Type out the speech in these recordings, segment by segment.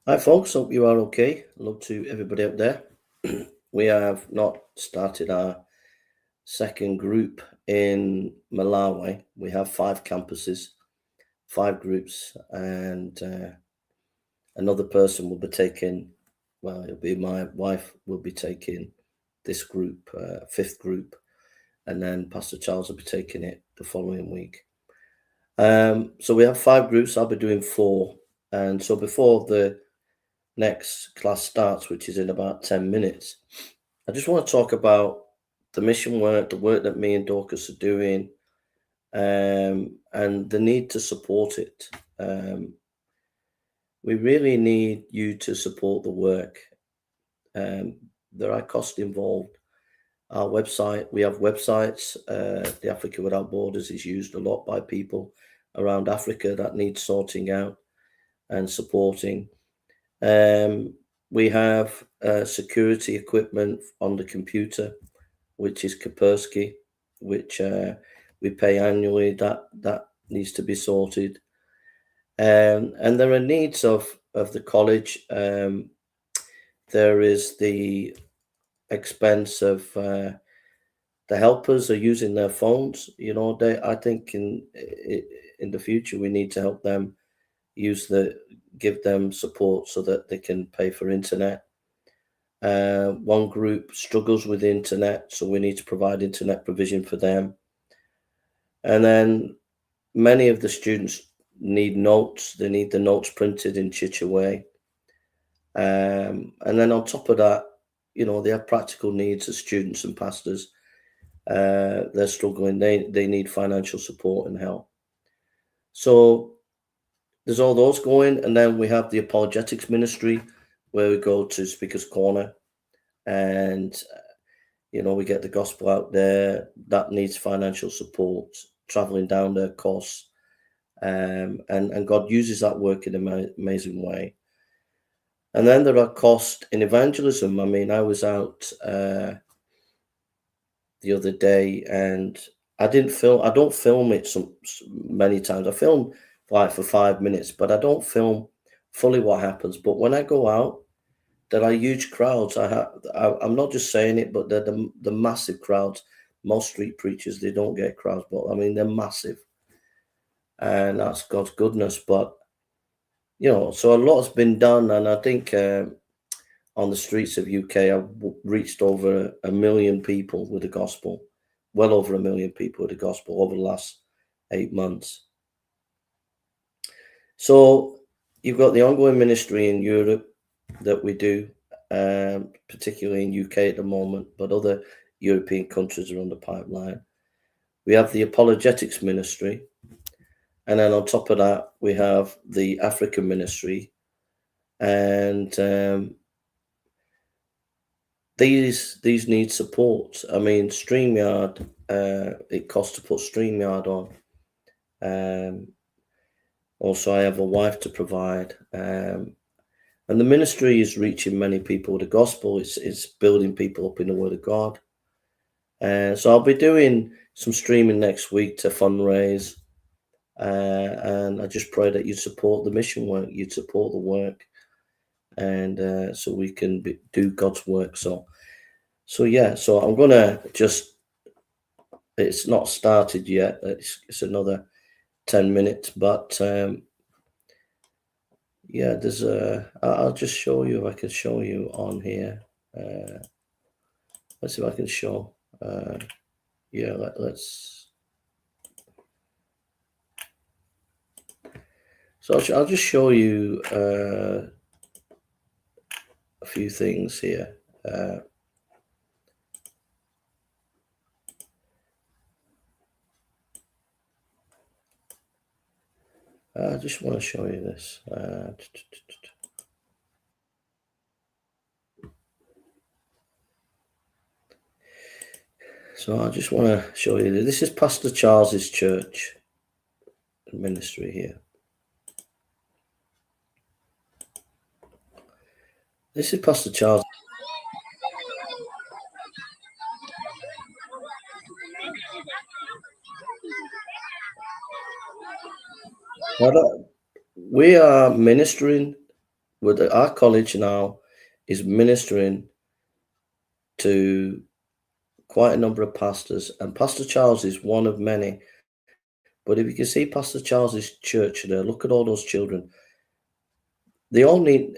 Hi folks, hope you are okay. Love to everybody out there. We have not started our second group in Malawi. We have 5 campuses, 5 groups, and another person will be taking, well, it'll be my wife will be taking this group, 5th group, and then Pastor Charles will be taking it the following week. So we have 5 groups. I'll be doing 4. And so before the next class starts, which is in about 10 minutes, I just want to talk about the mission work, the work that me and Dorcas are doing, and the need to support it. We really need you to support the work. There are costs involved. Our website, we have websites. The Africa Without Borders is used a lot by people around Africa that need sorting out and supporting. We have security equipment on the computer, which is Kaspersky, which we pay annually. That needs to be sorted. And there are needs of the college. There is the expense of the helpers are using their phones. You know, I think in the future we need to help them give them support so that they can pay for internet. One group struggles with internet, so we need to provide internet provision for them. And then many of the students need notes. They need the notes printed in Chichewa. And then on top of that, you know, they have practical needs as students and pastors. They're struggling. They need financial support and help. So there's all those going. And then we have the apologetics ministry, where we go to Speaker's Corner and, you know, we get the gospel out there. That needs financial support, traveling down there costs. And God uses that work in an amazing way. And then there are costs in evangelism. I mean, I was out the other day and I didn't film. I don't film it so many times. I film like for 5 minutes, but I don't film fully what happens. But when I go out, there are huge crowds. I'm not just saying it, but they're the massive crowds. Most street preachers, they don't get crowds, but I mean, they're massive. And that's God's goodness. But, you know, so a lot has been done. And I think on the streets of UK, I've reached over 1 million people with the gospel, well over 1 million people with the gospel over the last 8 months. So you've got the ongoing ministry in Europe that we do, particularly in UK at the moment, but other European countries are on the pipeline. We have the apologetics ministry. And then on top of that, we have the African ministry. And these need support. I mean, StreamYard, it costs to put StreamYard on. Also, I have a wife to provide. And the ministry is reaching many people with the gospel. It's building people up in the Word of God. So I'll be doing some streaming next week to fundraise. And I just pray that you support the mission work, you'd support the work, and so we can do God's work. So yeah, so I'm gonna just, it's not started yet. It's another 10 minutes, but yeah, there's a, I'll just show you if I can show you on here. Let's see if I can show. Yeah, let's. So I'll just show you a few things here. I just want to show you this. So I just want to show you. This is Pastor Charles's church ministry here. This is Pastor Charles. Now that, we are ministering With our college now is ministering to quite a number of pastors, and Pastor Charles is one of many. But if you can see Pastor Charles's church there, look at all those children. They all need,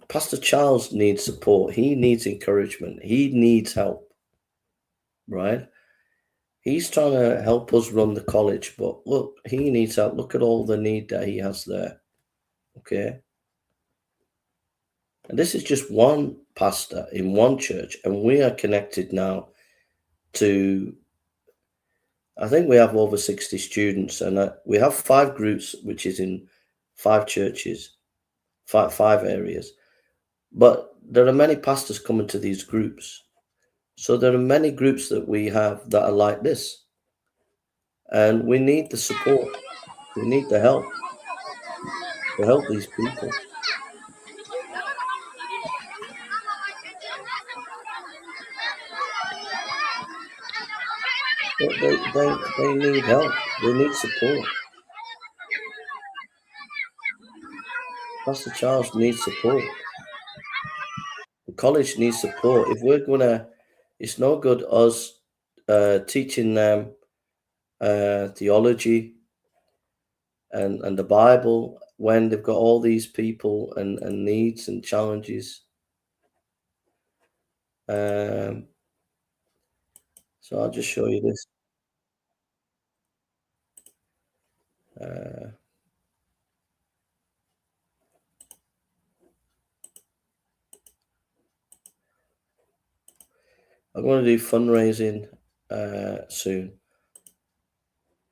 Pastor Charles needs support. He needs encouragement. He needs help, right? He's trying to help us run the college, but look, he needs help. Look at all the need that he has there, okay? And this is just one pastor in one church, and we are connected now to, I think we have over 60 students, and we have 5 groups, which is in 5 churches, five areas. But there are many pastors coming to these groups. So there are many groups that we have that are like this. And we need the support. We need the help to help these people. They need help. They need support. Pastor Charles needs support. The college needs support. If we're gonna, it's no good us teaching them theology and the Bible when they've got all these people and needs and challenges. So I'll just show you this. I'm going to do fundraising soon.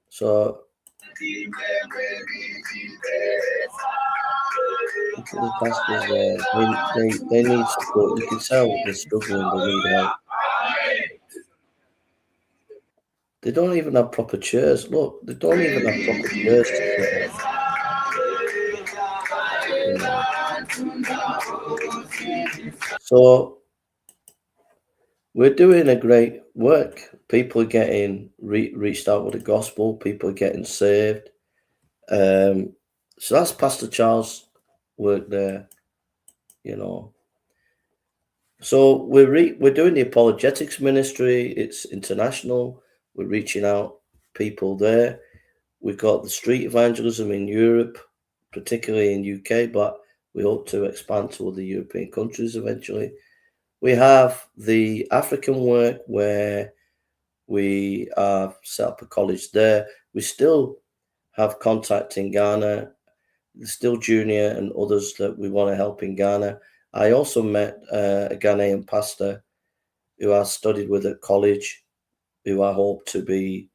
So look at the pastors there. They need support. You can tell they're struggling. They need help. They don't even have proper chairs. Look, they don't even have proper chairs to sit on. You know. So we're doing a great work. People are getting reached out with the gospel. People are getting saved. So that's Pastor Charles' work there, you know. So we're doing the apologetics ministry. It's international. We're reaching out people there. We've got the street evangelism in Europe, particularly in UK, but we hope to expand to other European countries eventually. We have the African work where we have set up a college there. We still have contact in Ghana. There's still Junior and others that we want to help in Ghana. I also met a Ghanaian pastor who I studied with at college, who I hope to be,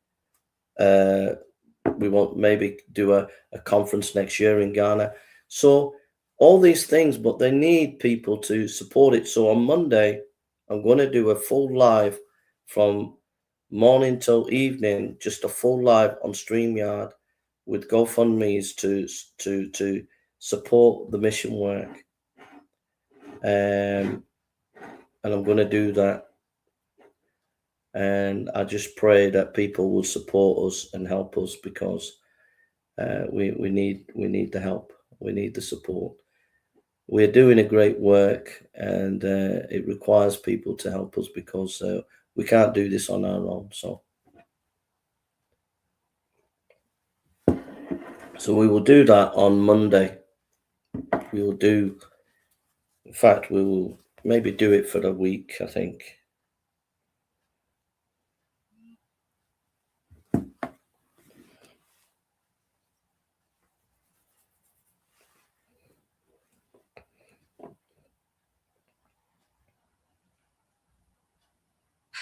we want maybe do a conference next year in Ghana. So all these things, but they need people to support it. So on Monday, I'm going to do a full live from morning till evening, just a full live on StreamYard with GoFundMe's to support the mission work. And I'm going to do that. And I just pray that people will support us and help us, because we need the help. We need the support. We're doing a great work, and it requires people to help us, because we can't do this on our own. So we will do that on Monday. We will do, in fact, we will maybe do it for the week, I think.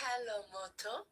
Hello, Moto.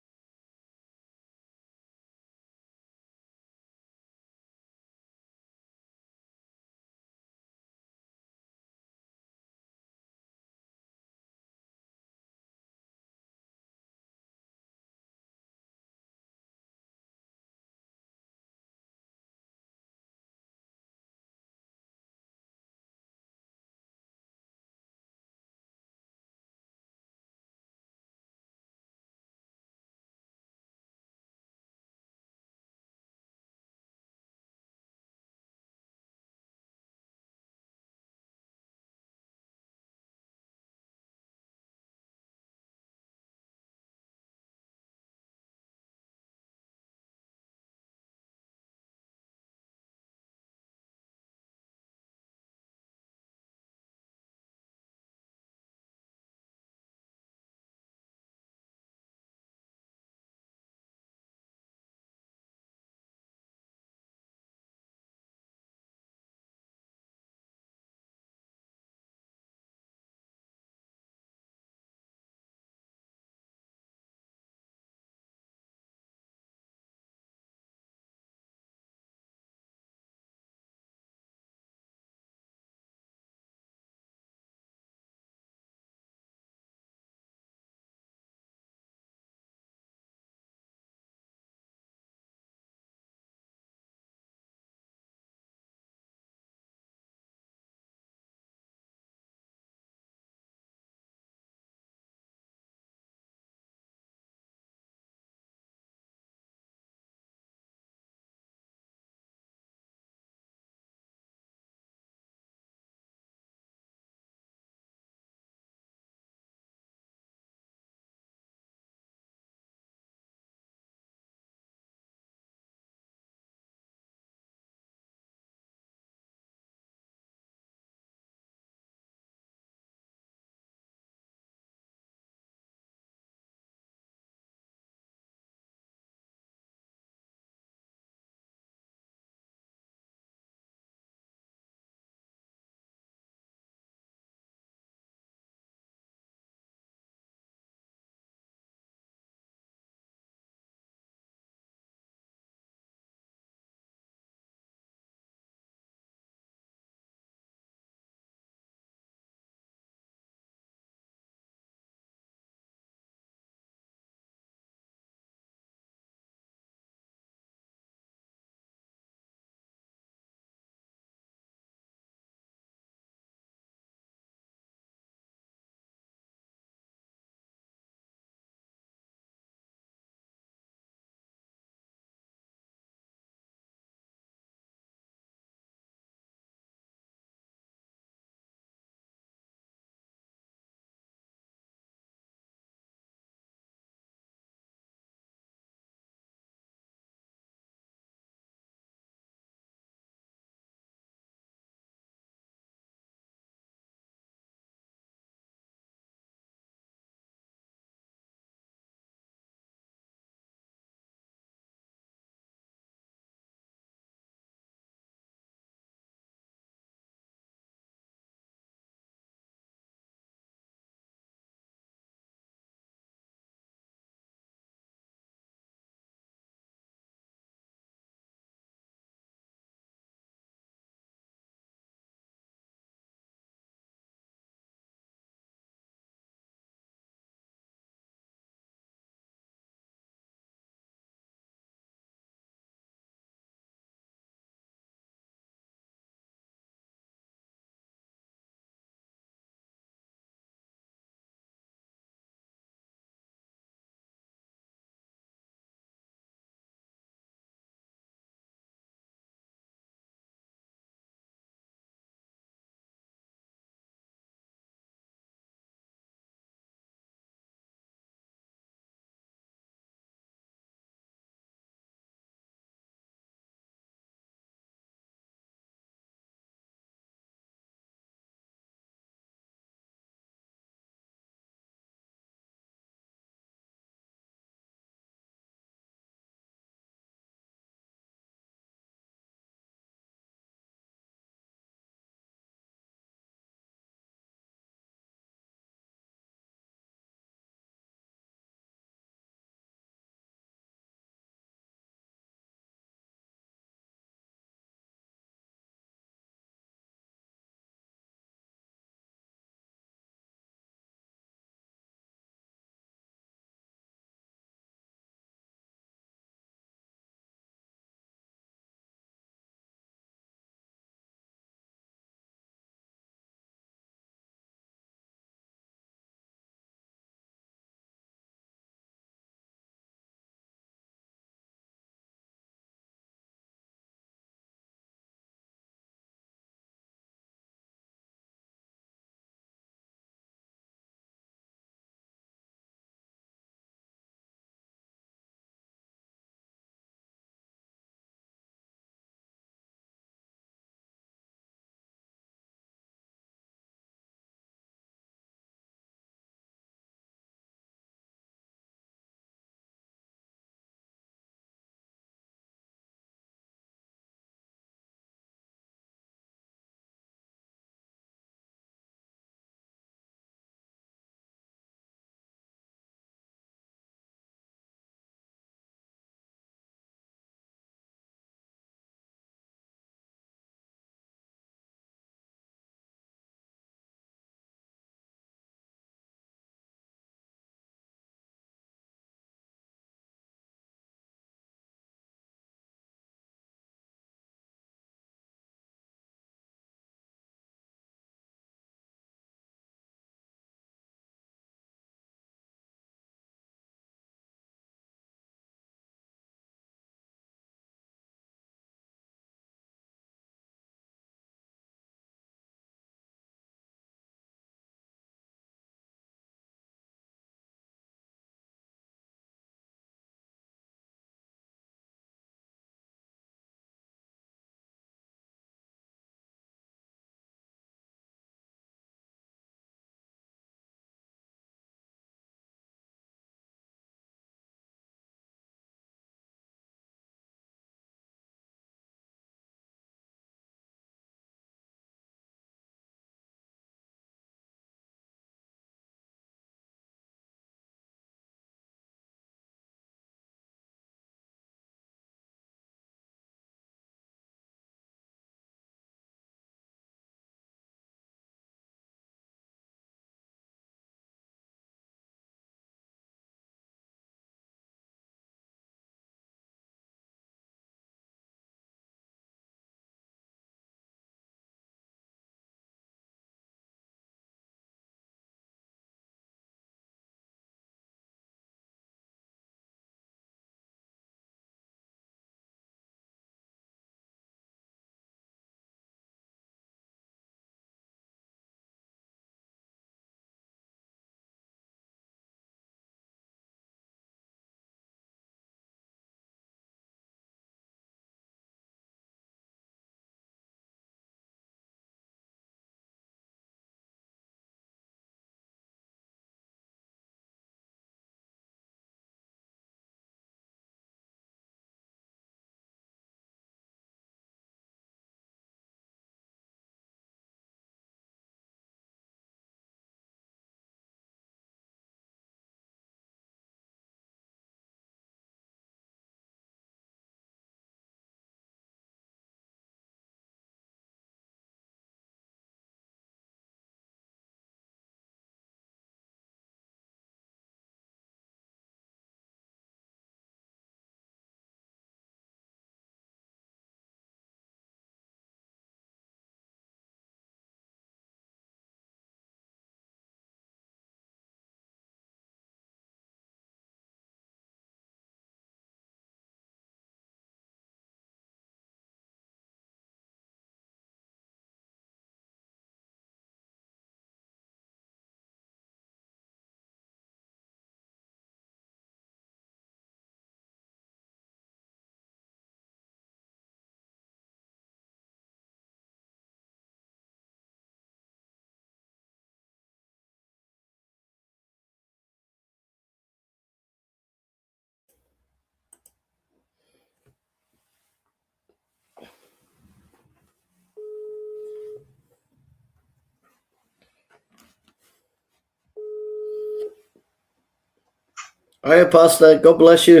All right, Pastor. God bless you.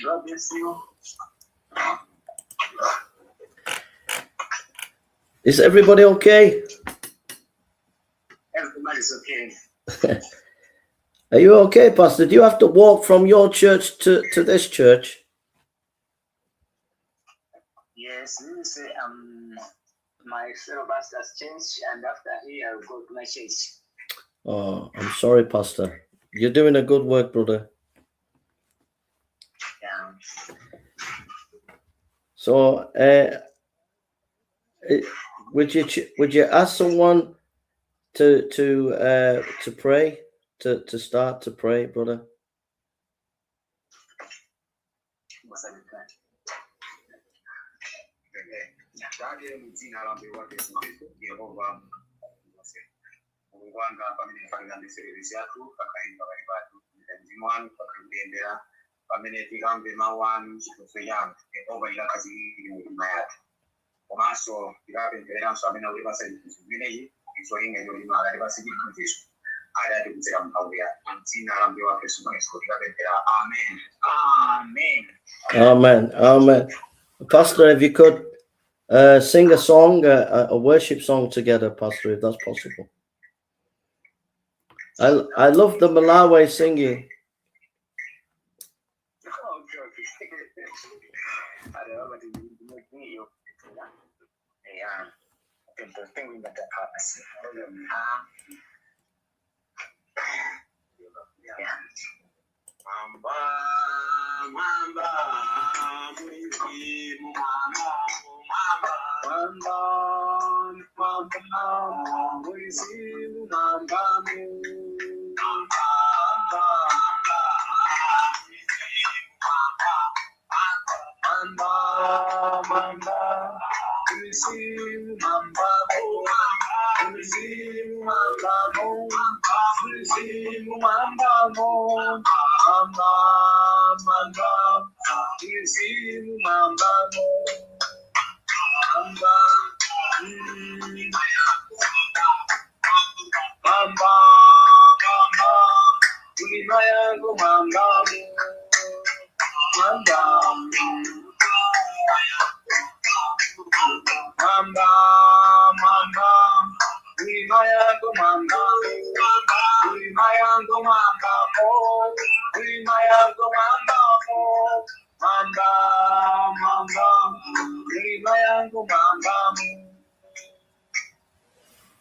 God bless you. Is everybody okay? Everybody's okay. Are you okay, Pastor? Do you have to walk from your church to this church? Yes, this is my fellow pastor's church, and after here I'll go to my church. Oh, I'm sorry, Pastor. You're doing a good work, brother. Yeah. So, would you ask someone to pray, to start to pray, brother? Amen. Amen. Amen. Pastor, if you could sing a song, a worship song together, Pastor, if that's possible. I love the Malawi singing.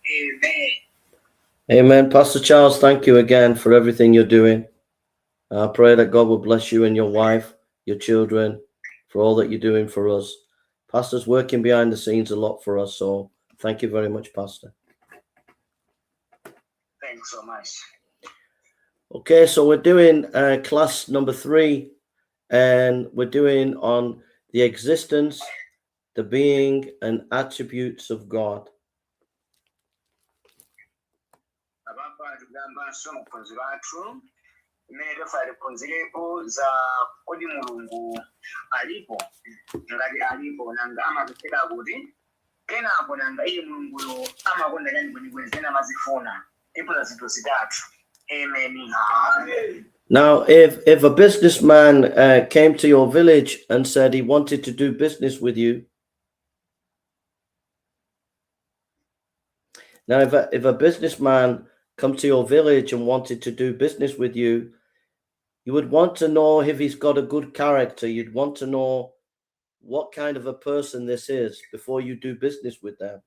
Amen. Amen. Pastor Charles, thank you again for everything you're doing. I pray that God will bless you and your wife, your children, for all that you're doing for us. Pastor's working behind the scenes a lot for us, so thank you very much, Pastor. Thanks so much. Okay, so we're doing class number 3, and we're doing on the existence, the being, and attributes of God. Now, if a businessman came to your village and said he wanted to do business with you, now if a businessman come to your village and wanted to do business with you, you would want to know if he's got a good character. You'd want to know what kind of a person this is before you do business with them.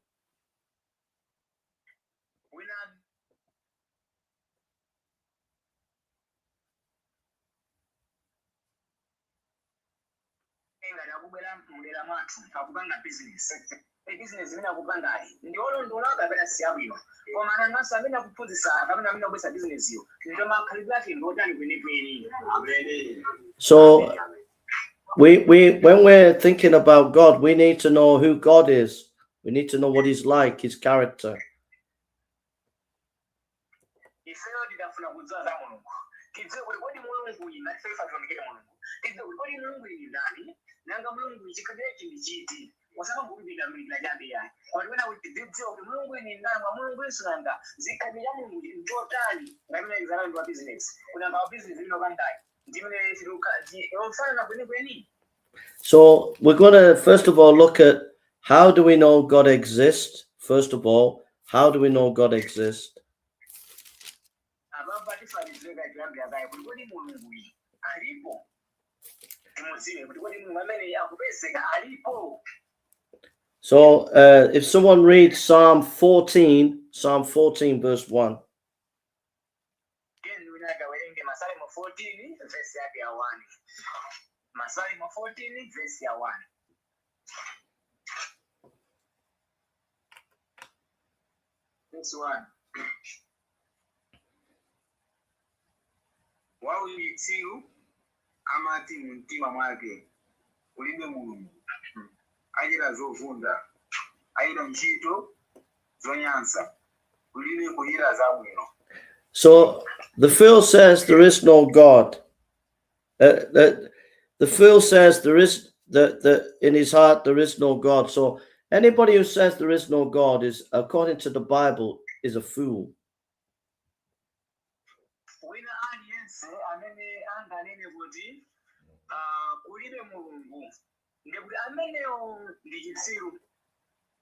So we when we're thinking about God, we need to know who God is. We need to know what he's like, his character. Osamangokhulupirira chabe yayi, koma tiyenera kuti tidzidziwa kuti Mulungu ine ndani, mwa Mulungu nanga zikhalidwe cha Mulungu njotani. Ngamene example ndi wa business, kunanga wa business ino pangayi ndimene ofanana kwenikweni. So we're going to first of all look at how do we know God exists? First of all, how do we know God exists? Apapa tifanizire kuyambira kaye kuti kodi Mulungu iyi alipo, timudziwe kuti kodi Mulungu amene akupezeka alipo. So if someone reads Psalm 14, Psalm 14, verse 1. Then wina akawerenge Masalimo 14 verse yake ya 1, Masalimo 14 verse ya 1. Verse 1. Wauchitsiru amati mu mtima mwake, kulibe Mulungu. Achita zovunda, achita ntchito zonyansa, kulibe kuchita zabwino. So the fool says there is no God. The fool says there is the in his heart there is no God. So anybody who says there is no God is, according to the Bible, is a fool. Wina aliyense amene anganene kuti ah, kulibe Mulungu, ndikuti amenewo ndi chitsiru.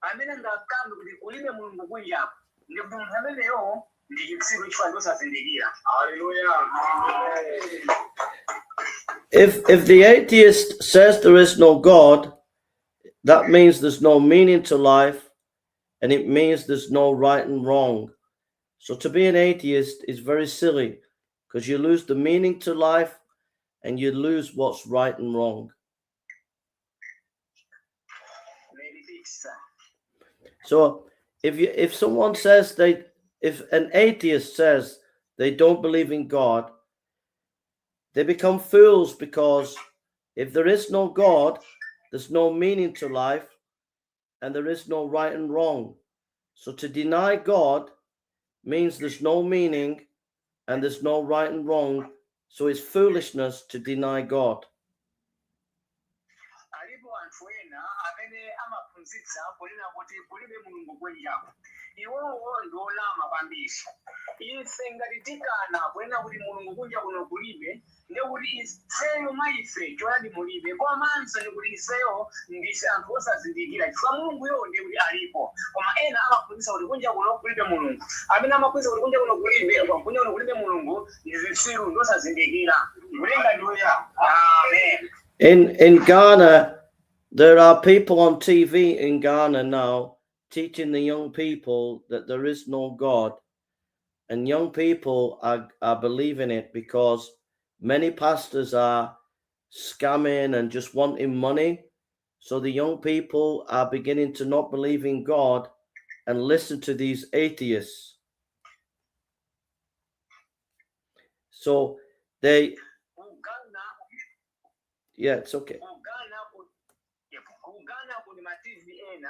Amene angakambe kuti kulibe Mulungu kunjapo, ndikuti munthu ameneyo ndi chitsiru chifukwa ndosazindikira. Haleluya. If the atheist says there is no God, that means there's no meaning to life, and it means there's no right and wrong. So to be an atheist is very silly because you lose the meaning to life and you lose what's right and wrong. May repeat, sir. So if someone says they if an atheist says they don't believe in God, they become fools because if there is no God, there's no meaning to life and there is no right and wrong. So to deny God means there's no meaning and there's no right and wrong. So it's foolishness to deny God. Alipo anthu ena amene amaphunzitsa kunena kuti kulibe Mulungu kunjaku. Iwowo ndi olama kwambiri. Ife ngati tikana kunena kuti Mulungu kunja kuno kulibe, ndekuti ifeyo mwa ife choonadi mulibe, komanso ndikuti ifeyo ndife anthu osazindikira chifukwa Mulunguyo ndikuti alipo. Koma ena amaphunzitsa kuti kunja kuno kulibe Mulungu. Amene amaphunzitsa kuti kunja kuno kulibe Mulungu ndi zitsiru, ndi osazindikira kulenga. Haleluya. Amen. In Ghana, there are people on TV in Ghana now teaching the young people that there is no God. And young people are believing it because many pastors are scamming and just wanting money. So the young people are beginning to not believe in God and listen to these atheists. So they, Ku Ghana, yeah, it's okay. Ku Ghana kuli ma TV ena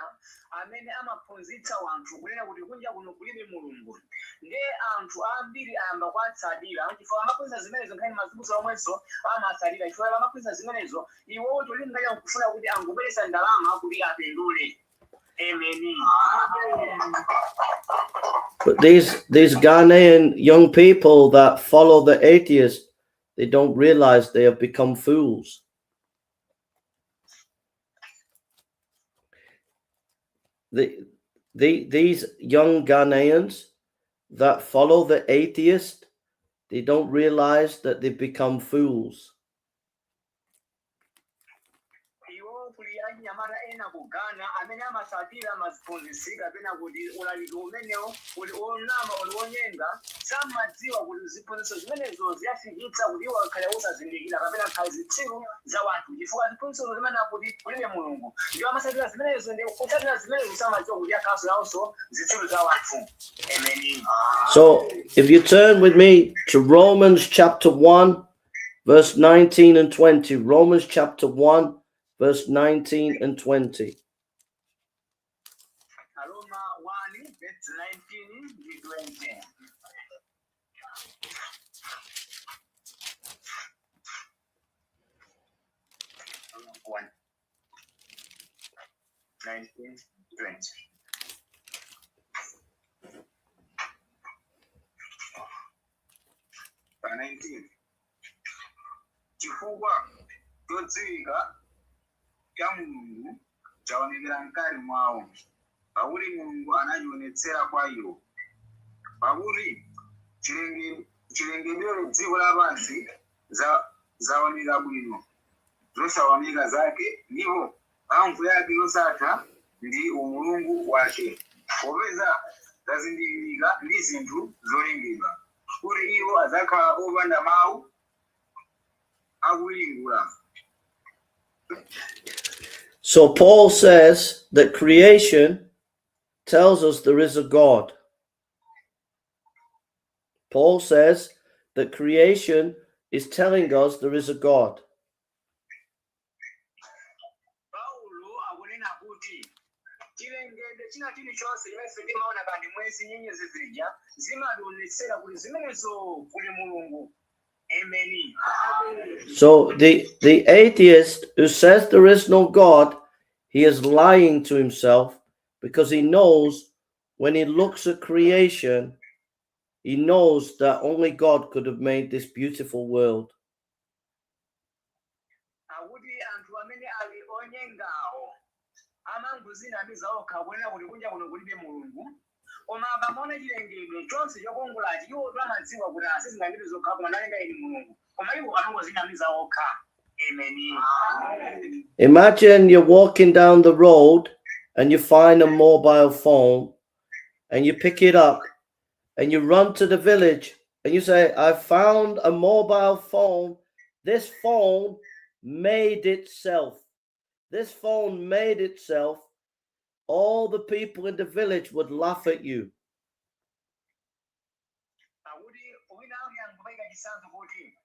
amene amaphunzitsa wanthu kunena kuti kunja kuno kulibe Mulungu. Ndiye anthu ambiri ayamba kuwatsatira chifukwa amaphunzitsa zimenezo. Nkhani mazibusa omwenso amatsatira chifukwa amaphunzitsa zimenezo. Iwowo cholinga cha kufuna kuti angobweretsa ndalama kuti apindule. Ameni. But these Ghanaian young people that follow the atheists, they don't realize they have become fools. These young Ghanaians that follow the atheist, they don't realize that they've become fools. Iwo kuli anyamata ena ku Ghana amene amatsatira maziphunzitsi kapena kuti ulaliki umenewo uli onama, uli onyenga. Samadziwa kuti ziphunzitso zimenezo ziyafikitsa kuti iwo akhale osazindikira kapena akhale zitsiru za wanthu, chifukwa ziphunzitso zimene akuti kulibe Mulungu ndiwo amatsatira zimenezo. Ndi kutsatira zimenezo samadziwa kuti akhalanso nawonso zitsiru za wanthu. Ameni. So if you turn with me to Romans chapter 1, verse 19 and 20. Romans chapter 1, verse 19 and 20. Aroma 1 verse 19 ndi 20. One. 19 20. Pa 19, chifukwa chodziwika cha Mulungu chaonekera mkati mwawo, pakuti Mulungu anachionetsera kwa iwo. Pakuti chilengedwere dziko lapansi zaoneka bwino zosaoneka zake, ndipo mphamvu yake yosatha ndi umulungu wake, popeza zazindikirika ndi zinthu zolengedwa, kuti iwo adzakhala opanda mawu akuwiringula. So Paul says that creation tells us there is a God. Paul says that creation is telling us there is a God. Paulo akunena kuti chilengedwe china chilichonse chimene timaona, kandi mwezi, nyenyezi zija, zimationetsera kuti zimenezo kuli Mulungu. Ameni. So the atheist who says there is no God, he is lying to himself, because he knows when he looks at creation, he knows that only God could have made this beautiful world. Akuti anthu amene ali onyengawo amangozinamiza okha kunena kuti kunja kuno kulibe Mulungu, koma akamaona chilengedwe chonse chokongolachi, iwo amadziwa kuti asizingangidwe zokha koma analenga eni Mulungu, koma iwo amangozinamiza okha. Ameni. Imagine you're walking down the road and you find a mobile phone and you pick it up and you run to the village and you say, "I found a mobile phone. This phone made itself. This phone made itself." All the people in the village would laugh at you. Pakuti wina akuyankhupayika chitsanzo kuti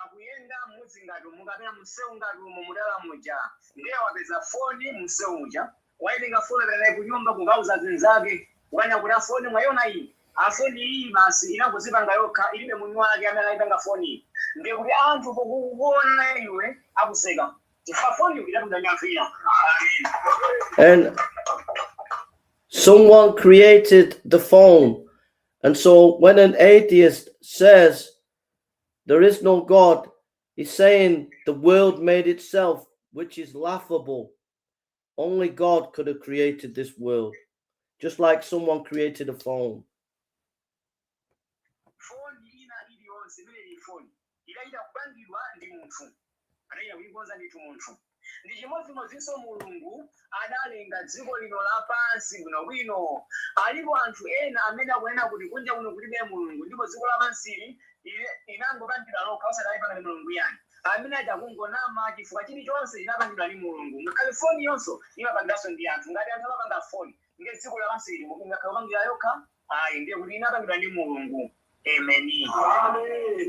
akuyenda mudzi ngati umu kapena msewu ngati umu mudala muja, ndiye wapeza foni msewu muja, waitenga foni apita ku nyumba kukauza zinzake kukanya kuti afoni mwayiona iyi, afoni iyi basi inangozipanga yokha, ilibe mwini wake amene anayipanga foni iyi. Ndiye kuti anthu pokukuona iwe akuseka chifukwa foni idapangidwa ndi anthu ina. Amen. And someone created the phone. And so when an atheist says there is no God, he's saying the world made itself, which is laughable. Only God could have created this world, just like someone created a phone. Foni ina iliyonse imene ili foni idachita kupangidwa ndi munthu, adachita kuyikonza ndithu munthu. Ndi chimodzimodzinso Mulungu adalenga dziko lino lapansi bwinobwino. Alipo anthu ena amene akunena kuti kunja kuno kulibe Mulungu ndipo dziko lapansili inangopangidwa lokha osati ayipanga ndi Mulungu yani. Amene aja kungonama chifukwa chilichonse chinapangidwa ndi Mulungu. Ngakhale foni yonso imapangiranso ndi anthu. Ngati anthu amapanga foni, ndiye dziko lapansili ngakhale kupangira yokha ayi, ndiye kuti inapangidwa ndi Mulungu. Ameni.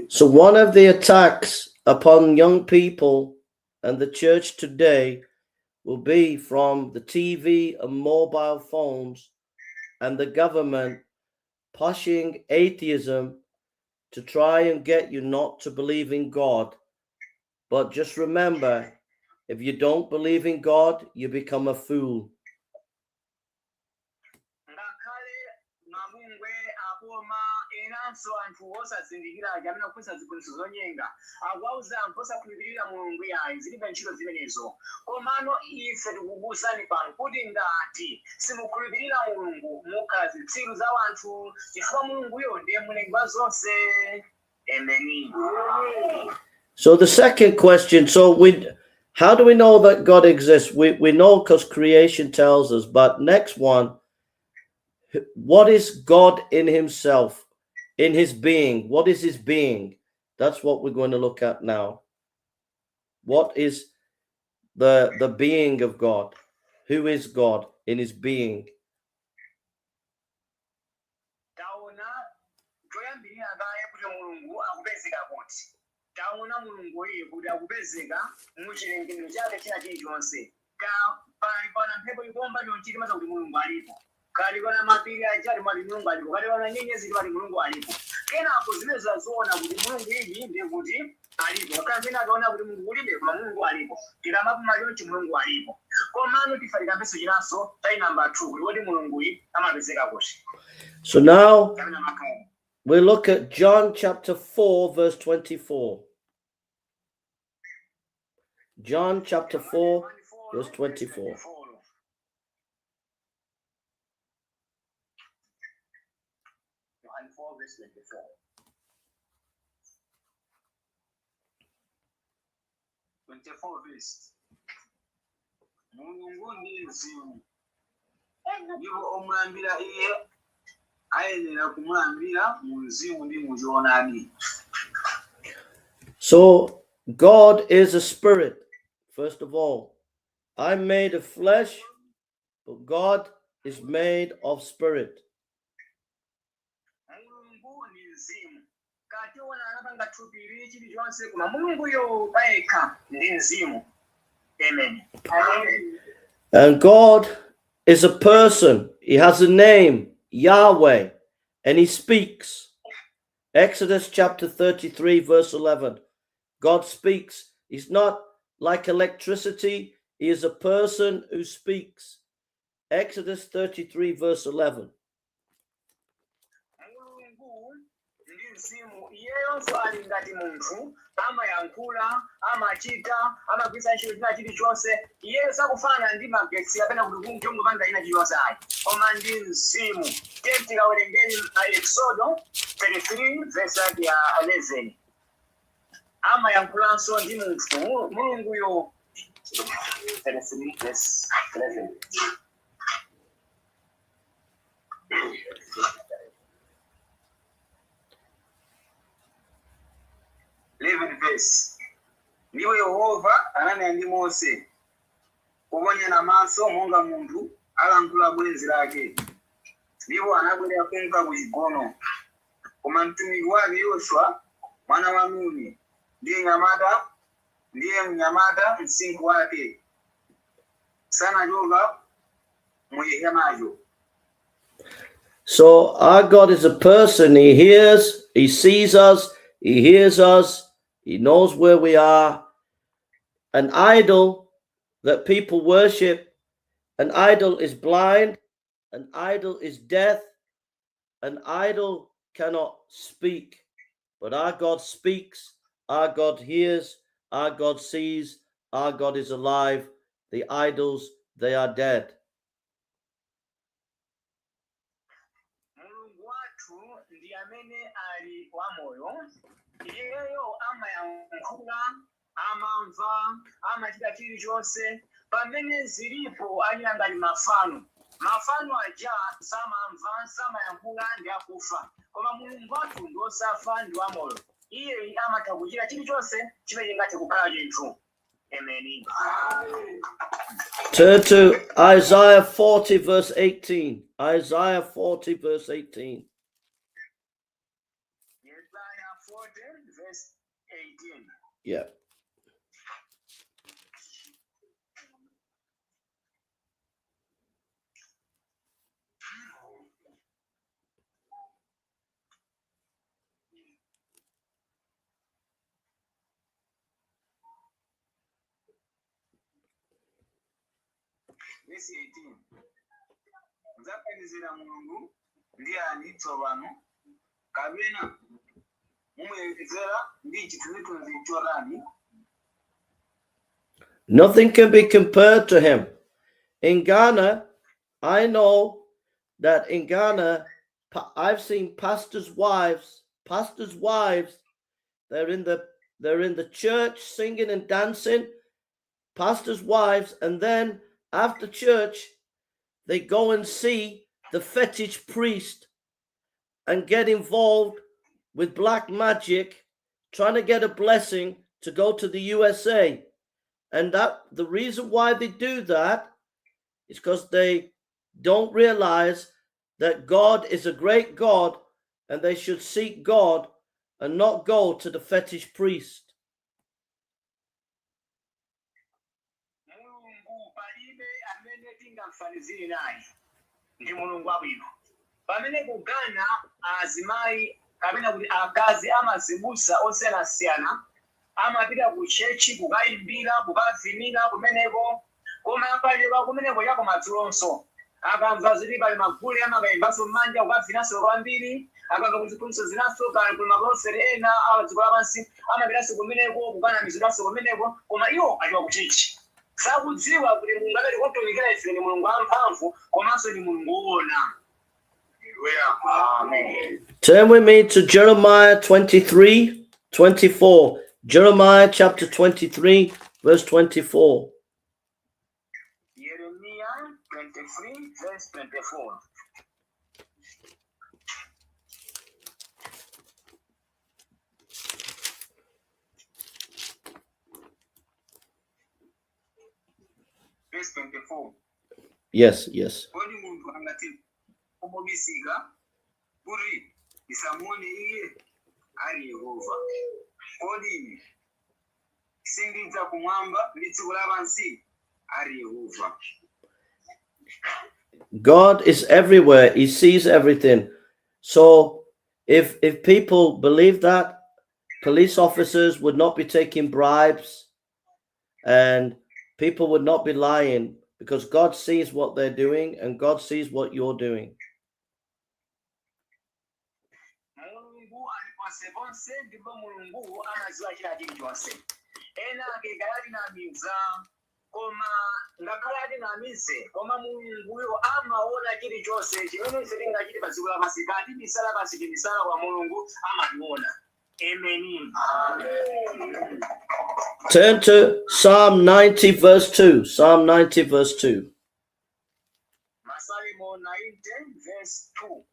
So, one of the attacks upon young people and the church today will be from the TV and mobile phones and the government pushing atheism to try and get you not to believe in God. But just remember, if you don't believe in God, you become a fool. Ngakhale mabungwe aboma enanso anthu osazindikira aja amene akuphunzitsa ziphunzitso zonyenga akuwauza anthu osakhulupirira Mulungu yayi, zilibe ntchito zimenezo. Komano ife tikukuwuzani pano kuti ngati simukhulupirira Mulungu, mukhala zitsiru za wanthu, chifukwa Mulunguyo ndiye mlengi wa zonse. Ameni. So the second question, so we how do we know that God exists? We know because creation tells us. But next one, what is God in himself, in his being? What is his being? That's what we're going to look at now. What is the being of God? Who is God in his being? Taona choyambirira kaye kuti Mulungu akupezeka kuti. Taona Mulungu iye kuti akupezeka muchilengedwe chake china chilichonse. Pali pana mphepo ikomba chonchi, timaza kuti Mulungu alipo. Kali pana mapiri aja, timati Mulungu alipo. Kali pana nyenyezi, timati Mulungu alipo. Kenako zimene zazoona kuti Mulungu iyi ndiye kuti alipo. Ngakhale pena akaona kuti Mulungu kulibe, koma Mulungu alipo. Tikamapuma chonchi, Mulungu alipo. Komano tifalikambenso chinanso tayi namba 2 kuti kodi Mulunguyi amapezeka kuti? So now Kapena amakhala. We look at John chapter 4, verse 24. John chapter 4, verse 24. Yohane 4 verse 24. 24 verse. Mulungu ndi mzimu, ndipo omulambira iye ayenera kumulambira mu mzimu ndi mu choonadi. So God is a spirit, first of all. I'm made of flesh, but God is made of spirit. Mulungu ni mzimu. Kationa anapanga thupi chilichonse, koma Mulunguyo payekha ndi mzimu. Amen. And God is a person. He has a name, Yahweh, and he speaks. Exodus chapter 33, verse 11. God speaks. He's not like electricity, he is a person who speaks. Exodus 33, verse 11. Mulungu ndi mzimu. Iyeyonso ali ngati munthu, amayankhula, amachita, amagwiritsa ntchito china chilichonse. Iyeyo sakufanana ndi magetsi kapena kuti kungopanga china chilichonse ayi, koma ndi mzimu. Tiye tikawerengeni Exodo 33 verse yake ya 11. Amayankhulanso ndi munthu Mulunguyo. 33 verse 11. 11 verse. Ndipo Yehova ananena ndi Mose kuponyana maso monga munthu alankhula bwenzi lake. Ndipo anabwera kunka ku chigono, koma mtumiki wake Yoswa mwana wa Nuni ndiye mnyamata msinkhu wake sanachoka mu chihemacho. So our God is a person. He hears, he sees us, he hears us, he knows where we are. An idol that people worship, an idol is blind, an idol is deaf, an idol cannot speak. But our God speaks, our God hears, our God sees, our God is alive. The idols, they are dead. Mulungu wathu ndi amene ali wamoyo. Iyeyo amayankhula, amamva, amachita chilichonse. Pamene zilipo ali ngati mafano, mafano aja samamva, samayankhula, ndi akufa. Koma Mulungu wathu ndi osafa, ndi wamoyo. Iye amatha kuchita chilichonse chimene chingathe kukhala chinthu. Ameni. Turn to Isaiah 40, verse 18. Isaiah 40, verse 18. Yesaya 40 verse 18. Yeah. Verse 18. Mudzafanizira Mulungu ndi ani tsopano, kapena mumuyerekezera ndi chithunzithunzi chotani? Nothing can be compared to him. In Ghana, I know that in Ghana, I've seen pastors' wives, they're in the church singing and dancing, pastors' wives, and then after church, they go and see the fetish priest and get involved with black magic, trying to get a blessing to go to the USA. And that the reason why they do that is because they don't realize that God is a great God and they should seek God and not go to the fetish priest. Mulungu palibe amene tingamfanizire naye. Ndi Mulungu wabwino. Pamene ku Ghana azimayi kapena kuti akazi amazibusa osiyanasiyana amapita ku church kukayimbira, kukavinira kumeneko. Koma akachoka kumeneko chakumadzulo akamva zili pali magule amakayimbanso m'manja kukavinanso kwambiri akamva kuziphunzitso zinaso kali kuli maprofeti ena a dziko lapansi amapitanso kumeneko kukanamizidwanso kumeneko koma iwo achoka kuchichi sakudziwa kuti Mulungu amene tikutumikira ife ni Mulungu wamphamvu komanso ni Mulungu woona. Amen. Turn with me to Jeremiah 23:24. Jeremiah chapter 23, verse 24. Yeremiya 23 verse 24. Verse 24. Yes. Kodi munthu angati kumubisika kuti ndisamuone iye? Ali Yehova. Kodi ine sindidzaza kumwamba ndi dziko lapansi? Ali Yehova. God is everywhere. He sees everything. So if people believe that, police officers would not be taking bribes and people would not be lying because God sees what they're doing and God sees what you're doing. Mulungu ali ponseponse ndipo Mulungu amadziwa china chilichonse. Ena ake akatinamiza koma ngakhale atinamize koma Mulunguyo amaona chilichonse chimene ife tingachite pa dziko lapansi kati bisala pansi tibisala kwa Mulungu amationa. Amen. Turn to Psalm 90, verse 2. Psalm 90, verse 2. Masalimo 90 verse 2.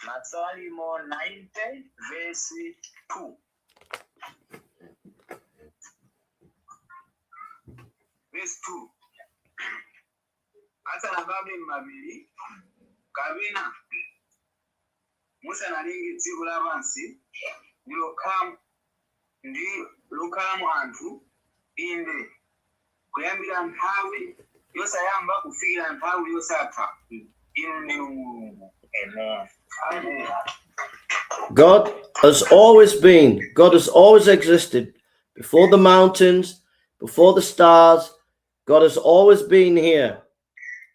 Masalimo 90 verse 2. Verse 2. Asanabadwe m'mapiri kapena musanalenge dziko lapansi ndi lokhalamo anthu, inde kuyambira nthawi yosayamba kufikira nthawi yosatha, inu ndinu Mulungu. Amen. Amen. God has always been, God has always existed before the mountains, before the stars. God has always been here.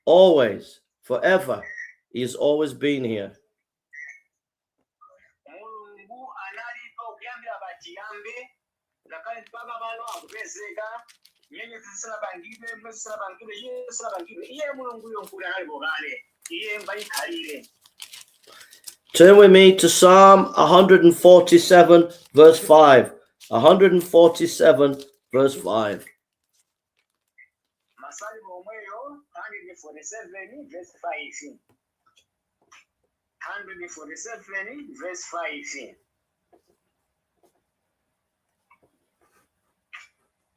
Always, forever. He has always been here. Mulungu analipo kuyambira pachiyambi ngakhale mpaka pano akupezeka nyenyezi zisanapangidwe mwezi zisanapangidwe iye zisanapangidwe iye Mulunguyo nkuti analipo kale iye mbayikhalire. Turn with me to Psalm 147, verse 5. 147, verse 5. Masalimo omweyo 147 verse 5. 147 verse 5.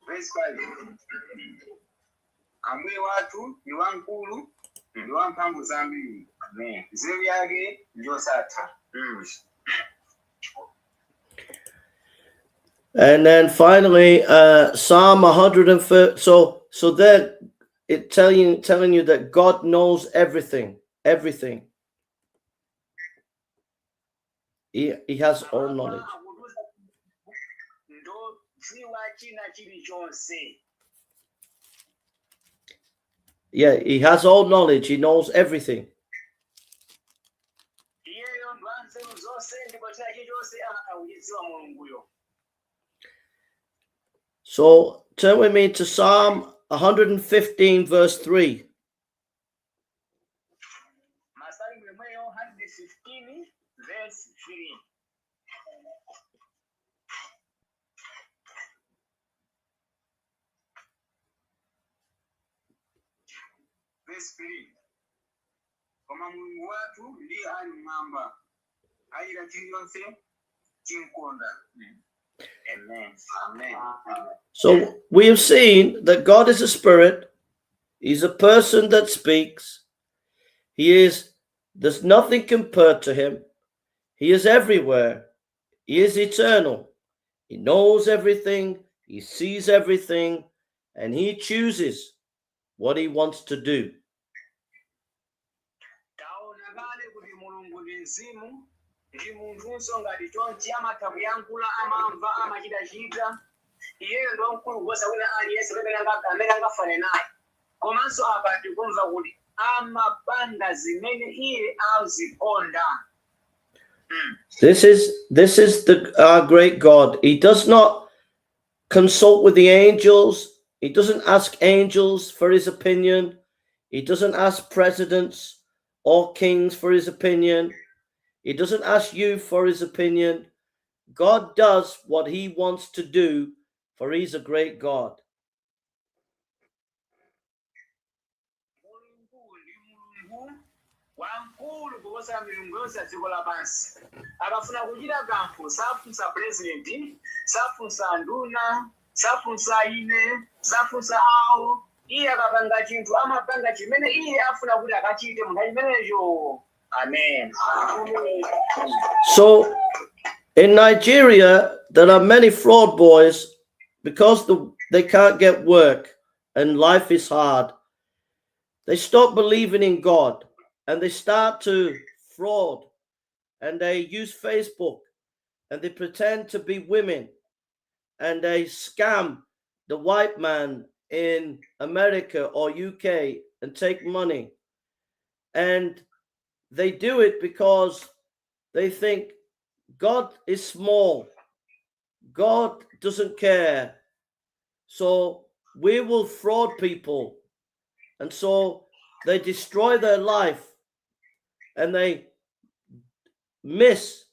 Verse 5. Ambuye wathu ndi wamkulu ndi wamphamvu zambiri. Amen. Nzeru yake ndiyosatha. And then finally, Psalm 130. So there, it telling you that God knows everything, everything. He has all knowledge. Akutiuza ndodziwa china chilichonse. Yeah, he has all knowledge. He knows everything. Iyeyo ndi wanzeru zonse ndipo china chilichonse akuchidziwa Mulunguyo. So turn with me to Psalm 115, verse 3. Masalimo imweyo 115 verse 3. Verse 3. Koma Mulungu wathu ndiye ali mmwamba achita chilichonse chimkonda. Amen. Amen. So we have seen that God is a spirit. He's a person that speaks. There's nothing compared to him. He is everywhere. He is eternal. He knows everything. He sees everything. And he chooses what he wants to do. Taona kale kuti Mulungu ndi mzimu ndi munthunso ngati chonchi amatha kuyankhula amamva amachitachita Iyeyo ndi wamkulu kuposa wina aliyense amene angafane naye. Komanso apa tikumva kuti amapanga zimene iye azikonda. This is the our great God. He does not consult with the angels. He doesn't ask angels for his opinion. He doesn't ask presidents or kings for his opinion. He doesn't ask you for his opinion. God does what he wants to do, for he's a great God. Mulungu ndi Mulungu wamkulu kuposa milungu yonse ya dziko lapansi. Akafuna kuchita kanthu safunsa president, safunsa nduna, safunsa ine, safunsa awo. Iye akapanga chinthu amapanga chimene iye afuna kuti akachite munthu chimenecho. Amen. So in Nigeria, there are many fraud boys because they can't get work and life is hard. They stop believing in God and they start to fraud, and they use Facebook and they pretend to be women and they scam the white man in America or UK and take money. And they do it because they think God is small. God doesn't care. So we will fraud people. And so they destroy their life and they miss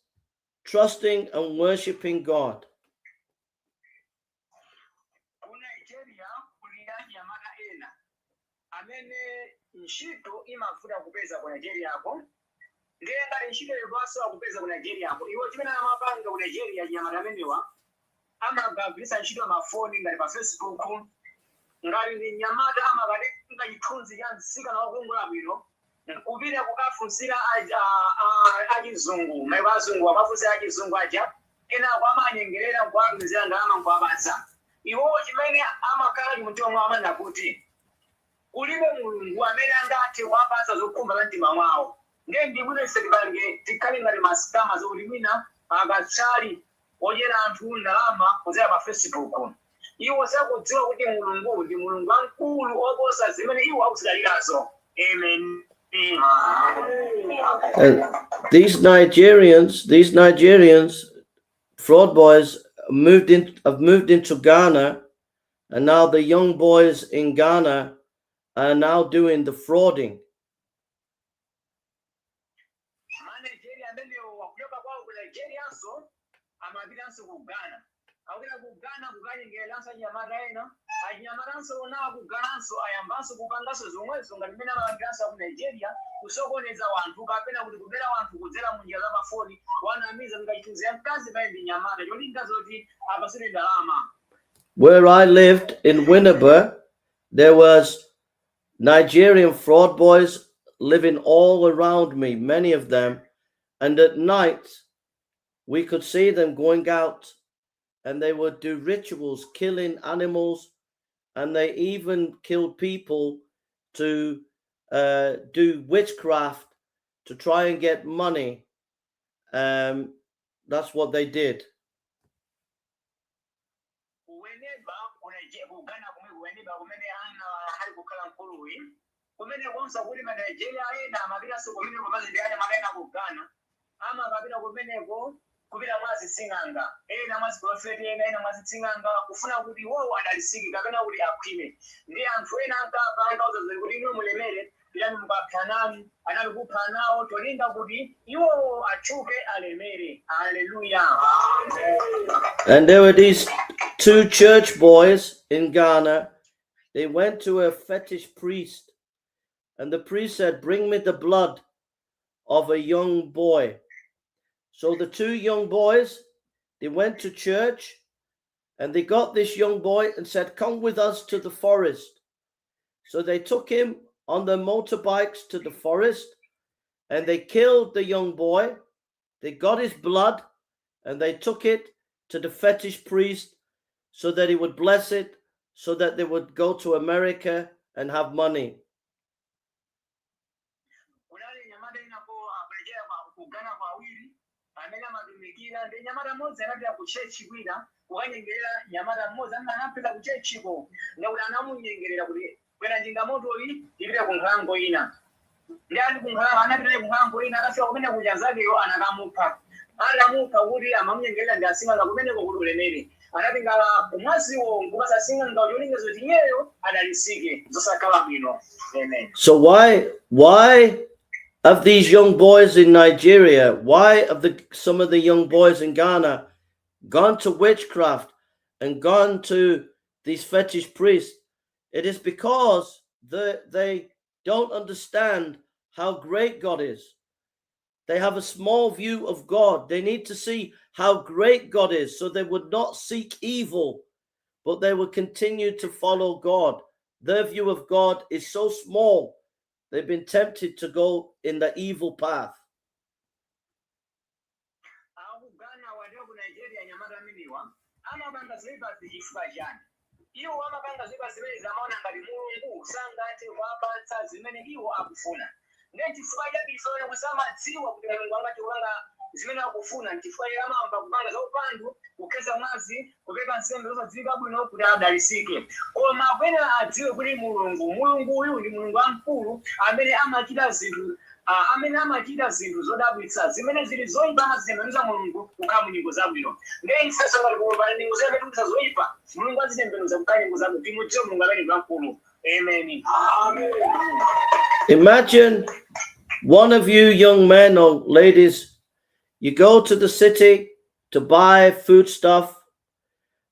trusting and worshiping God. Ku Nigeria kuli anyamata ena amene ntchito imavuta kupeza ku Nigeriako. Ndiye ngati ntchito ikasowa kupeza ku Nigeriako, iwo chimene amapanga ku Nigeria anyamata amenewa amagwiritsa ntchito mafoni ngati pa Facebook. Ngati ndi mnyamata amakatenga chithunzi cha mtsikana wokongola bwino kupita kukafunsira achizungu, maiko azungu, akafunsira achizungu aja. Kenako amanyengerera nkuwatumizira ndalama nkuwapatsa. Iwowo chimene amakhala mumtima mwawo amanena kuti kulibe Mulungu amene angathe kuwapatsa zokhumba za mtima mwawo. Ndiye ndikuti ife tipange tikhale ngati ma scammer zokuti mwina akatsali odyera anthu ndalama kudzera pa Facebook. Iwo sakudziwa kuti Mulungu ndi Mulungu wamkulu oposa zimene iwo akuzidalirazo. Amen. And these Nigerians, fraud boys, have moved into Ghana, and now the young boys in Ghana are now doing the frauding. Manigeria amenewo wakuchoka kwawo ku Nigerianso amapitanso ku Ghana. Akupita ku Ghana kukanyengereranso anyamata ena. Anyamatanso onawo ku Ghananso ayambanso kupanganso zomwezo ngati mmene amapangiranso ku Nigeria, kusokoneza wanthu kapena kuti kubera wanthu kudzera mu njira za pafoni, wanamiza ngachithunzi ya mkazi pali ndi nyamata, cholinga zoti apasire ndalama. Where I lived in Winneba, there was Nigerian fraud boys living all around me, many of them. And at night, we could see them going out and they would do rituals, killing animals, and they even killed people to do witchcraft to try and get money. That's what they did. Winneba ku Ghana kumwe ku Winneba kumene ana ali kukhala mkuluyi kumene konsa kuti ma Nigeria ena amapitanso kumeneko pamodzi ndi anyamata ena ku Ghana. Amakapita kumeneko kupita mwa zising'anga ena, mwa ziprofeti ena, ena mwa zising'anga, kufuna kuti iwowo adalisike kapena kuti akhwime. Ndi anthu ena ankapanga uzazi kuti inu mulemere pitani mukaphanani anali kupha nawo cholinga kuti iwowo atchuke alemere. Haleluya. And there were these two church boys in Ghana. They went to a fetish priest, and the priest said, "Bring me the blood of a young boy." So the two young boys, they went to church and they got this young boy and said, "Come with us to the forest." So they took him on their motorbikes to the forest and they killed the young boy. They got his blood and they took it to the fetish priest so that he would bless it, so that they would go to America and have money. Kunali nyamata inapo akulejera ku Ghana kwa awiri amene amatumikira. Ndi nyamata mmodzi anapita ku church kwina. Kukanyengerera nyamata mmodzi amene anapita ku churchiko, ndakuti anamunyengerera kuti kwera njinga motoyi ipite ku nkhalango ina. Ndi ali ku nkhalango, anapita ku nkhalango ina, akafika kumene kuja nzakeyo anakamupha. Atamupha, kuti amamunyengerera ndi asing'anga kumeneko kuti ulemere, anatenga mwaziwo nkupasa sing'anga cholinga zoti iyeyo adalisike. Zosakhala bwino. Amen. So why have these young boys in Nigeria, why have some of the young boys in Ghana gone to witchcraft and gone to these fetish priests? It is because they don't understand how great God is. They have a small view of God. They need to see how great God is so they would not seek evil, but they would continue to follow God. Their view of God is so small, they've been tempted to go in the evil path. Aku Ghana waliwo ku Nigeria, nyamata ameniwa amapanga zoyipazi chifukwa chani? Iwo amapanga zoyipa zimene amaona ngati Mulungu sangathe kuwapatsa zimene iwo akufuna. Ndiye chifukwa chake ifeyo kusamadziwa kuti Mulungu angathe kupanga zimene akufuna, nchifukwa chake amayamba kupanga zaupandu, kukhetsa mwazi, kupereka nsembe zosadziwika bwino kuti adalisike. Koma akuyenera adziwe kuti Mulungu, Mulungu uyu ndi Mulungu wamkulu amene amachita zinthu, amene amachita zinthu zodabwitsa. Zimene zili zoyipa amazitembenuza Mulungu kukhala mu nyengo zabwino. Ndiye ifenso ngati kupana nyengo zimene tikupita zoyipa, Mulungu azitembenuza kukhala nyengo zabwino. Timudziwe Mulungu amene ndi wamkulu. Amen. Imagine one of you young men or ladies, you go to the city to buy food stuff.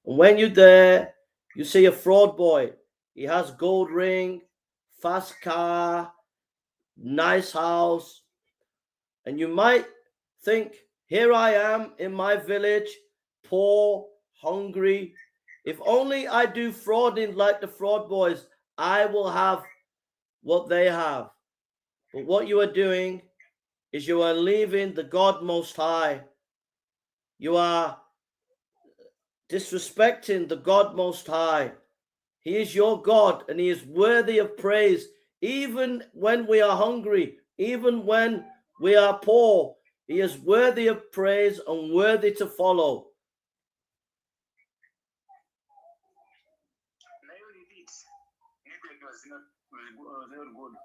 And when you're there, you see a fraud boy. He has gold ring, fast car, nice house. And you might think, "Here I am in my village, poor, hungry. If only I do frauding like the fraud boys, I will have what they have." But what you are doing is you are leaving the God Most High. You are disrespecting the God Most High. He is your God and He is worthy of praise, even when we are hungry, even when we are poor. He is worthy of praise and worthy to follow. May you repeat? Network was not good.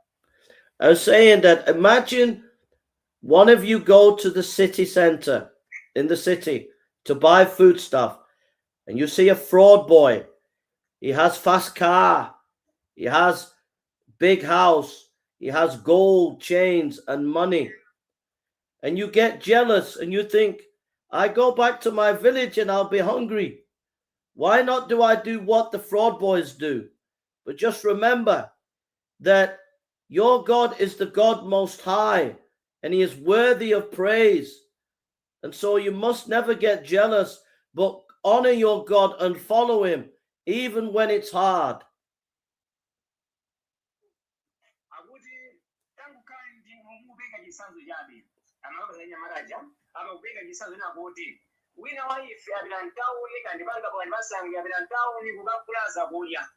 I was saying that imagine one of you go to the city center in the city to buy food stuff, and you see a fraud boy. He has fast car, he has big house, he has gold chains and money. And you get jealous and you think, "I go back to my village and I'll be hungry. Why not do I do what the fraud boys do?" But just remember that your God is the God Most High, and He is worthy of praise. And so you must never get jealous, but honor your God and follow Him, even when it's hard. Akuti tangukhala ndi mupeka chitsanzo chabe, amakapeza nyamataja amakupeka chitsanzo nakuti wina wa ife apita mtawuni kandipanga pakati pasange, apita mtawuni kukagula zakudya.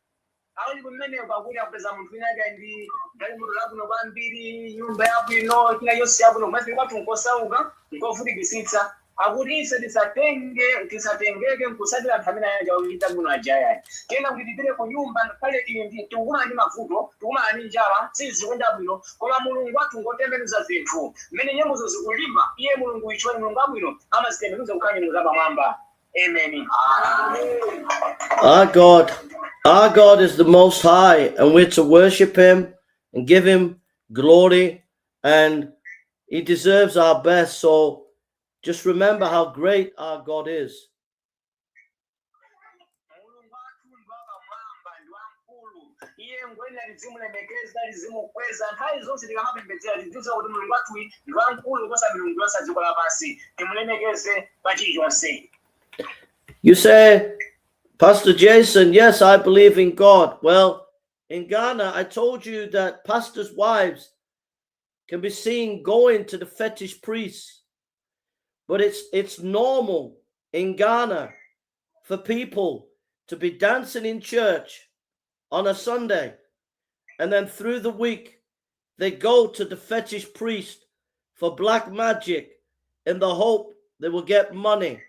Ali kumeneko akuti akupeza munthu wina ake ndi galimoto labwino kwambiri, nyumba yabwino, china chonse yabwino. Kumene kwathu nkosauka, nkovutikisitsa. Akuti ife tisatenge, tisatengeke nkusatira anthu amene aja kuchita bwino ajayayi. Tena kuti tipite ku nyumba ngakhale tili tikukumana ndi mavuto, tikukumana ndi njala, sizikuyenda bwino, koma Mulungu wathu ngotembenuza zinthu. Mmene nyengozo zikulimba, iye Mulungu ichoni, Mulungu wabwino, amazitembenuza kukhala nyengo zapamwamba. Amen. Our God is the Most High, and we're to worship Him and give Him glory, and He deserves our best. So just remember how great our God is. Mulungu wathu ndi wapamwamba, ndi wamkulu. Iye ngoyenera tizimulemekeza, tizimukweza nthawi zonse tikamapembedzera. Tidziwe kuti Mulungu wathu ndi wamkulu kuposa milungu yonse dziko lapansi. Timulemekeze pa chilichonse. You say, "Pastor Jason, yes, I believe in God." Well, in Ghana, I told you that pastors' wives can be seen going to the fetish priests. But it's normal in Ghana for people to be dancing in church on a Sunday, and then through the week they go to the fetish priest for black magic in the hope they will get money.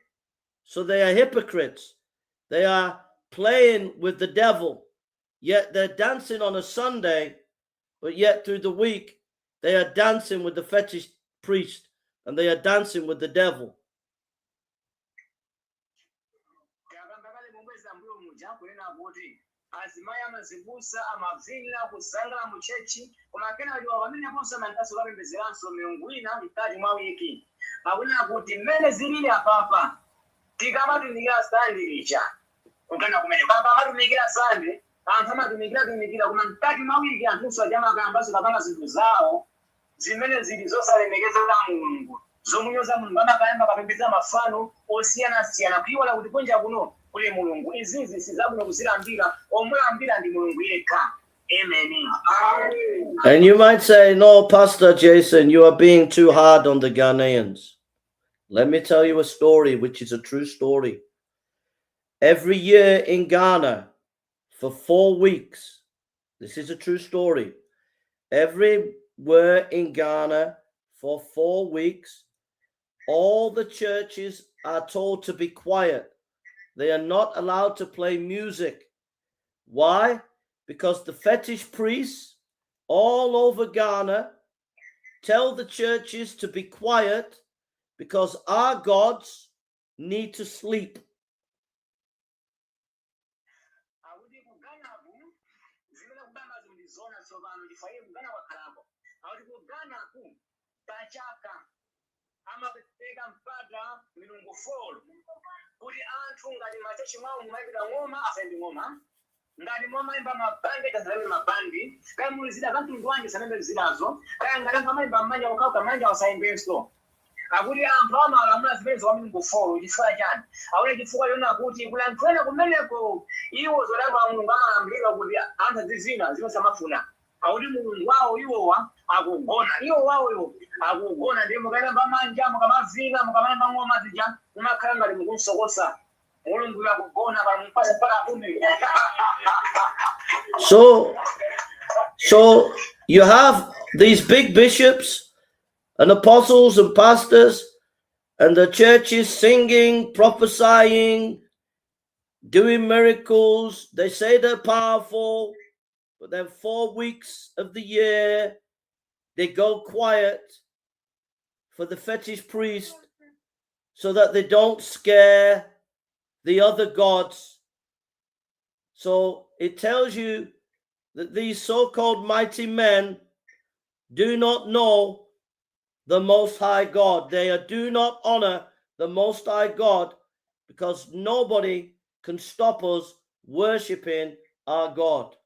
So they are hypocrites. They are playing with the devil. Yet they're dancing on a Sunday, but yet through the week, they are dancing with the fetish priest and they are dancing with the devil. Takamba kale mumbweza mbuyo muja kunena kuti azimayi amazibusa amavina kusangala mu church, koma kenaliwa pameneponso amankaso kapembezeranso milungu ina mkati mwa wiki. Akunena kuti mmene zilili apapa, tikamatumikira Sande lija kukana kumene papa amatumikira Sande, anthu amatumikira tumikira, koma mkati mwa wiki anthunso ajamakayambanso kapanga zinthu zawo zimene zili zosalemekeza Mulungu, zomunyoza Mulungu, amakayamba kapembedza mafano osiyanasiyana, kuiwala kuti kunja kuno kuli Mulungu. Izizi sizabwino kuzilambira, omulambira ndi Mulungu yekha. Amen. And you might say, "No, Pastor Jason, you are being too hard on the Ghanaians." Let me tell you a story, which is a true story. Every year in Ghana, for 4 weeks, this is a true story. Everywhere in Ghana, for 4 weeks, all the churches are told to be quiet. They are not allowed to play music. Why? Because the fetish priests all over Ghana tell the churches to be quiet because our gods need to sleep. Akuti ku Ghanaku zimene kubambazo ndi zona tsopano, chifukwa iye ku Ghana kwakhalako. Akuti ku Ghanaku pachaka amapereka mpata milungu 4 kuti anthu ngati machechi mwawo mumayimba ng'oma asayimbe ng'oma, ngati mumayimba mabandi asayimbe mabandi, kaya muli zida za mtundu wanji asayimbe zidazo, kaya ngati anthu amayimba mmanja okauka manja asayimbenso. Akuti anthu amalamula zimenezo kwa milungu 4. Chifukwa chani? Akuti chifukwa chona kuti kuli anthu ena kumeneko iwo zodamba Mulungu amalamulira kuti anthu azizina zimene samafuna. Akuti Mulungu wawo iwowa akugona, iwo wawo iwo akugona, ndiye mukayamba manja, mukamavina, mukamayimba ng'oma zija, mumakhala ngati mukumsokosa Mulungu akugona pamupasa mpaka apume. So you have these big bishops and apostles and pastors and the churches singing, prophesying, doing miracles. They say they're powerful, but then 4 weeks of the year they go quiet for the fetish priest so that they don't scare the other gods. So it tells you that these so called mighty men do not know the Most High God. They do not honor the Most High God because nobody can stop us worshiping our God.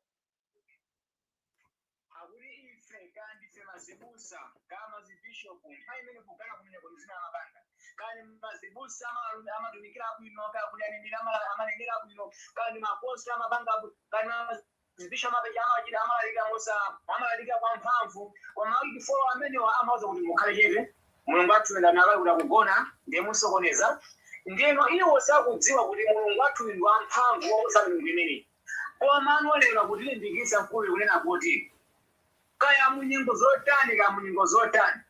Akuti ife kandi ife mazibusa kaya mazibishopu nthawi imene kugana kumene kulizina amapanga kani mazibusa amatumikira bwino, kaya kuti aneneri amanenera bwino, kani maposta amapanga kani mazibisho amachita amalalika mosa amalalika kwa mphamvu, koma awiki 4 amenewa amauza kuti mukhale chete, Mulungu athu ndanaka kuti akugona ndiye musokoneza. Ndiyeno iwo sakudziwa kuti Mulungu wathu ndi wamphamvu woposa milungu imeneyi. Koma anolera kutilimbikitsa mkulu kunena kuti kaya munyengo zotani, kaya munyengo zotani,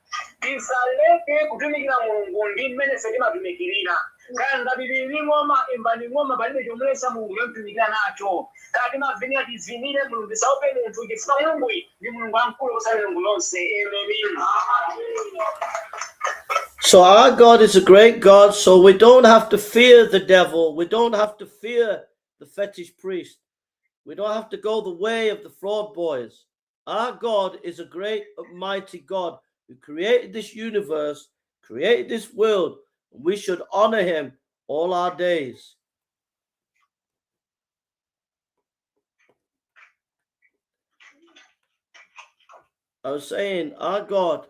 tisaleke kutumikira Mulungu ndi mmene ife timatumikirira. Kaya ngati tili ng'oma, imbani ng'oma, palibe chomulesa Mulungu yomutumikira nacho. Kaya timavinira, tivinire Mulungu, tisaope munthu chifukwa Mulunguyi ndi Mulungu wamkulu kuposa milungu yonse. Amen. So our God is a great God, so we don't have to fear the devil. We don't have to fear the fetish priest. We don't have to go the way of the fraud boys. Our God is a great, mighty God who created this universe, created this world. And we should honor him all our days. I was saying, our God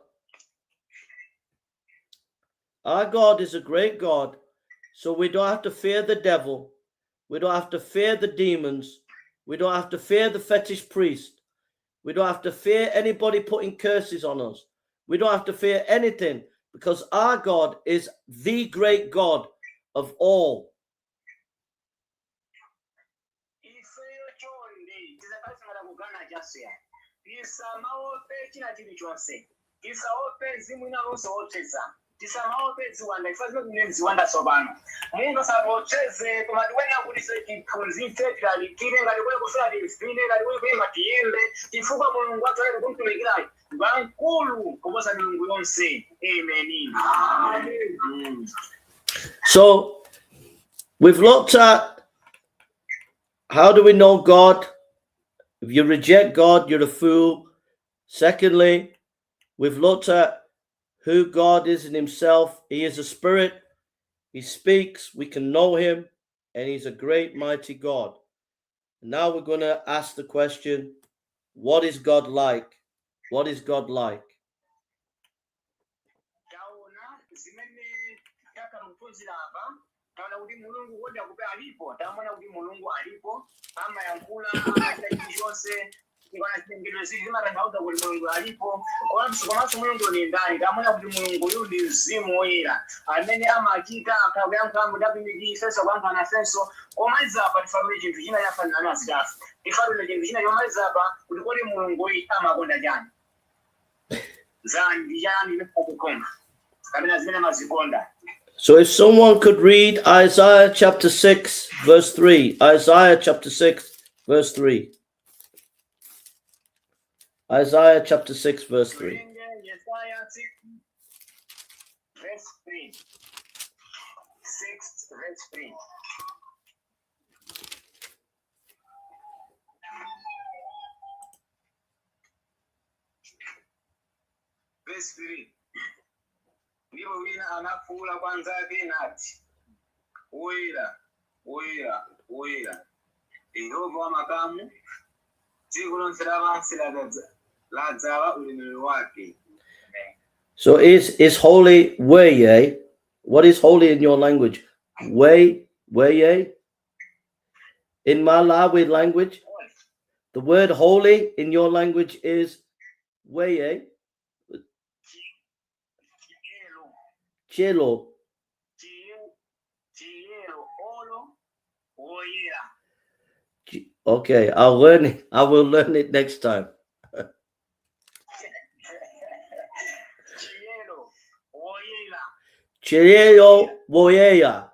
is a great God, so we don't have to fear the devil. We don't have to fear the demons. We don't have to fear the fetish priest. We don't have to fear anybody putting curses on us. We don't have to fear anything because our God is the great God of all. Ifeyo chonde tisakhasimala kugana chasiya, tisamaope china chilichonse, tisaope mzimu ina lonse wopseza. Tisamaope ziwanda, ife zimene ziwanda tsopano. Munthu asatiopseze, koma tikuyenera kuti ife tiphunzitse, tilalikire, ngati kuli kufuna tivine, ngati kuli kuyimba tiyimbe, chifukwa Mulungu wathu ali kumtumikirayo wamkulu kuposa milungu yonse. Ameni. So we've looked at how do we know God? If you reject God, you're a fool. Secondly, we've looked at who God is in himself. He is a spirit. He speaks. We can know him, and he's a great, mighty God. Now we're going to ask the question, what is God like? What is God like? Taona zimene takhala kuphunzira apa. Taona kuti Mulungu kodi akupe alipo. Taona kuti Mulungu alipo, amayankhula, amachita chilichonse. Tikaona zilengedwe zili zimatanthauza kuti Mulungu alipo. Komanso Mulungu ni ndani? Taona kuti Mulunguyu ndi mzimu woyera amene amachita akhala kuyankhula mudapimiki ifenso kuyankhula nafenso. Komaliza apa tifanire chinthu china chafanana nazitafu, tifanire chinthu china chomaliza apa kuti kodi Mulunguyu amakonda chani, zani chani zimene kapena zimene amazikonda. So if someone could read Isaiah chapter 6, verse 3. Isaiah chapter 6, verse 3. Isaiah chapter 6, verse 3. Tiwerenge Yesaya 6 verse 3. 6 verse 3. Verse 3. Ndipo wina anafuwula kwa anzake nati, "Woyera, woyera, woyera, Yehova wamakamu, dziko lonse lapansi ladzala ulemerero wake." So is holy way? What is holy in your language? Way, way? In Malawi language, the word holy in your language is way, Chiyero. Chelo. Chiyero olo woyera. Okay, I'll learn it. I will learn it next time. Chiyero, woyera. Chelo woyeya.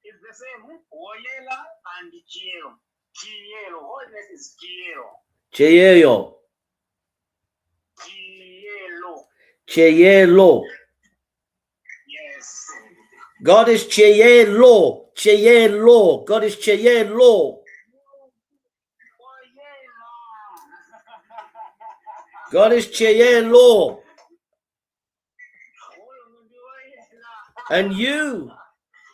It's the same. Woyera and chiyero. Chiyero. Holiness is chiyero. Chiyero. Chiyero. Chiyelo. Yes. God is Chiyelo. Chiyelo. God is Chiyelo. Woyera. God is Chiyelo. Mulungu ndi woyera. And you,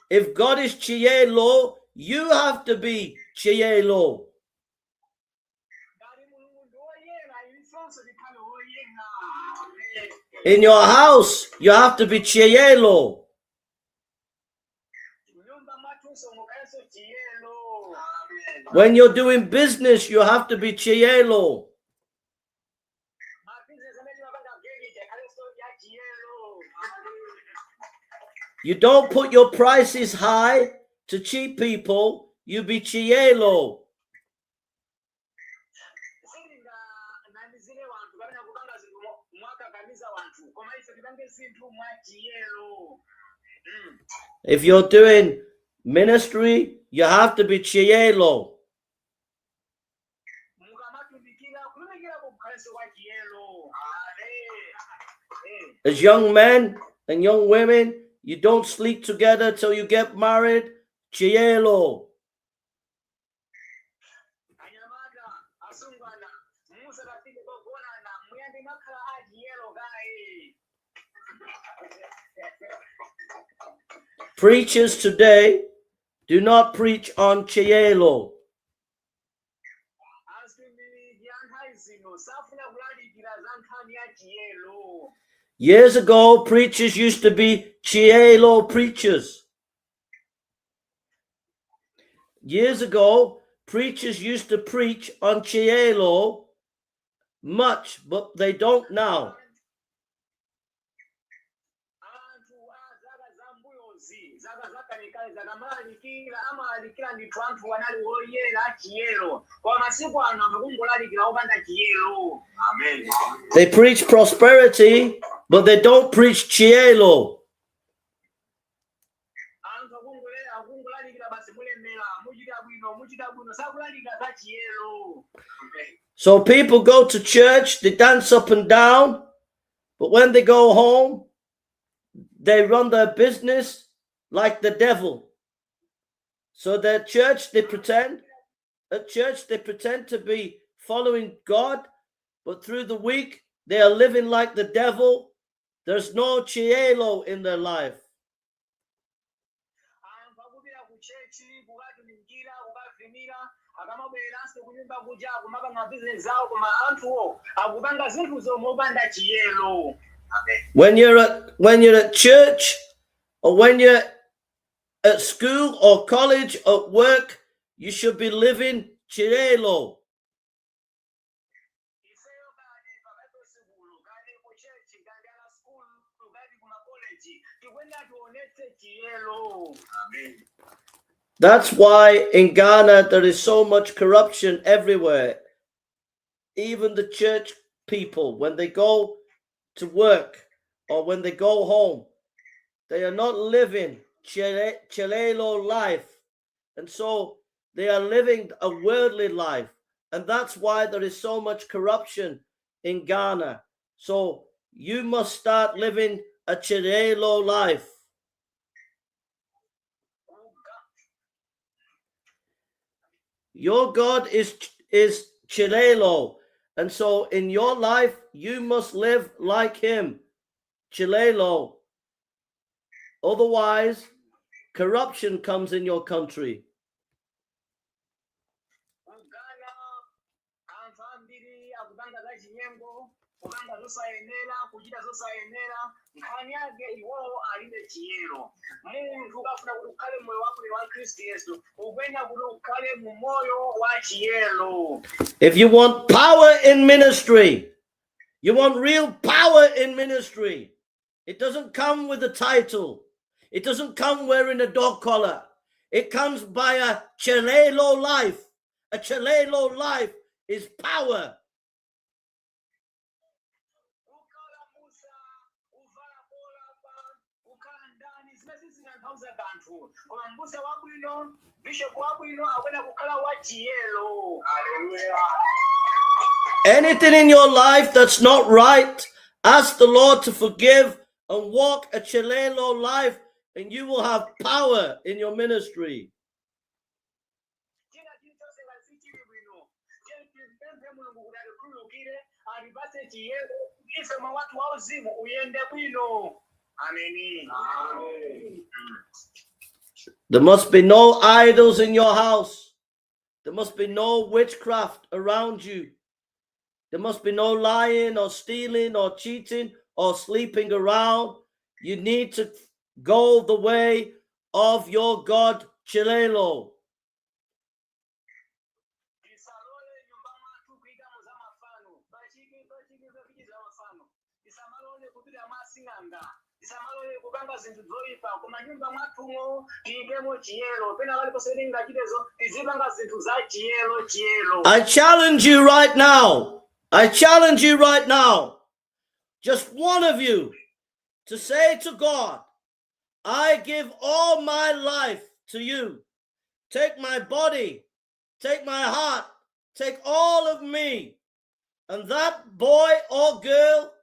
if God is Chiyelo, you have to be Chiyelo. Ngati Mulungu ndi woyera, ifenso tikhale woyera. In your house, you have to be Chiyelo. Nyumba mwathunso mukhalenso chiyero. When you're doing business, you have to be Chiyelo. Mabizinesi amene timapanga geji akhalenso ya chiyero. You don't put your prices high to cheat people. You be Chiyelo. Sitinganamizire wanthu kapena kupanga zinthu mwakakamiza wanthu, koma ife tipange zinthu mwa chiyero. If you're doing ministry, you have to be Chiyelo. Mukamatumikira, kutumikira kukhalenso kwa chiyero. As young men and young women, you don't sleep together till you get married. Chiyelo. Anyamata, asungwana, musakafike pogonana muyambe mwakhala achiyero kaye. Preachers today do not preach on Chiyelo. Atumiki a nthawi zino safuna kulalikira za nkhani ya chiyero. Years ago, preachers used to be Chiyelo preachers. Years ago, preachers used to preach on Chiyelo much, but they don't now. Anthu a zaka za mbuyozi, zaka zakalekale, zakamalalikira. Ankalalikira amalalikira ndithu anthu anali woyera chiyero, koma masiku ano anthu akungolalikira opanda chiyero. Amen. They preach prosperity, but they don't preach chiyero. Anthu akungolalikira basi mulemera, muchita bwino, muchita bwino, sakulalikira za chiyero. So people go to church, they dance up and down, but when they go home, they run their business like the devil. So their church, they pretend, at church, they pretend to be following God, but through the week, they are living like the devil. There's no chiyero in their life. Anthu akupita ku church kukatumikira, kukavinira, akamabwereranso kunyumba kuja kumapanga bizinesi zawo, koma anthuwo akupanga zinthuzo mopanda chiyero. When you're at church or when you're at school or college, at work, you should be living chiyero. Ifeyo kani pakati sukulu, kani ku church, kani ana sukulu, kani kuma college, tikuyenera tionetse chiyero. Amen. That's why in Ghana there is so much corruption everywhere. Even the church people, when they go to work or when they go home, they are not living chiyero life. And so they are living a worldly life. And that's why there is so much corruption in Ghana. So you must start living a chiyero life. Your God is chiyero. And so in your life, you must live like him, chiyero. Otherwise, corruption comes in your country. Ku Ghana anthu ambiri akupanga za chinyengo, kupanga zosayenera, kuchita zosayenera. Nkhani yake iwowo alibe chiyero. Munthu ukafuna kuti ukhale moyo wabwino wa Khristu Yesu, ukuyenera kuti ukhale mu moyo wa chiyero. If you want power in ministry, you want real power in ministry, it doesn't come with a title. It doesn't come wearing a dog collar. It comes by a chiyero life. A chiyero life is power. Kukhala musa, kuvala kolapa, kukhala ndani, zimene sizitanthauza kanthu, koma mbusa wabwino, bishop wabwino akuyenera kukhala wa chiyero. Hallelujah. Anything in your life that's not right, ask the Lord to forgive and walk a chiyero life, and you will have power in your ministry. China chilichonse ngati sichili bwino, tipemphe Mulungu kuti atikhululukire, atipatse chiyero, ife moyo wathu wauzimu uyende bwino. Ameni. Amen. There must be no idols in your house. There must be no witchcraft around you. There must be no lying or stealing or cheating or sleeping around. You need to go the way of your God, chiyero. Tisalole nyumba mwathu kuyikamo za mafano, pachiki pachiki pachiki za mafano. Tisamalole kupita mwa asing'anga, tisamalole kupanga zinthu zoyipa, koma nyumba mwathumo tiyikemo chiyero. Pena paliponse tingachitezo tizipanga zinthu za chiyero, chiyero. I challenge you right now. I challenge you right now. Just one of you to say to God, "I give all my life to you. Take my body, take my heart, take all of me." And that boy or girl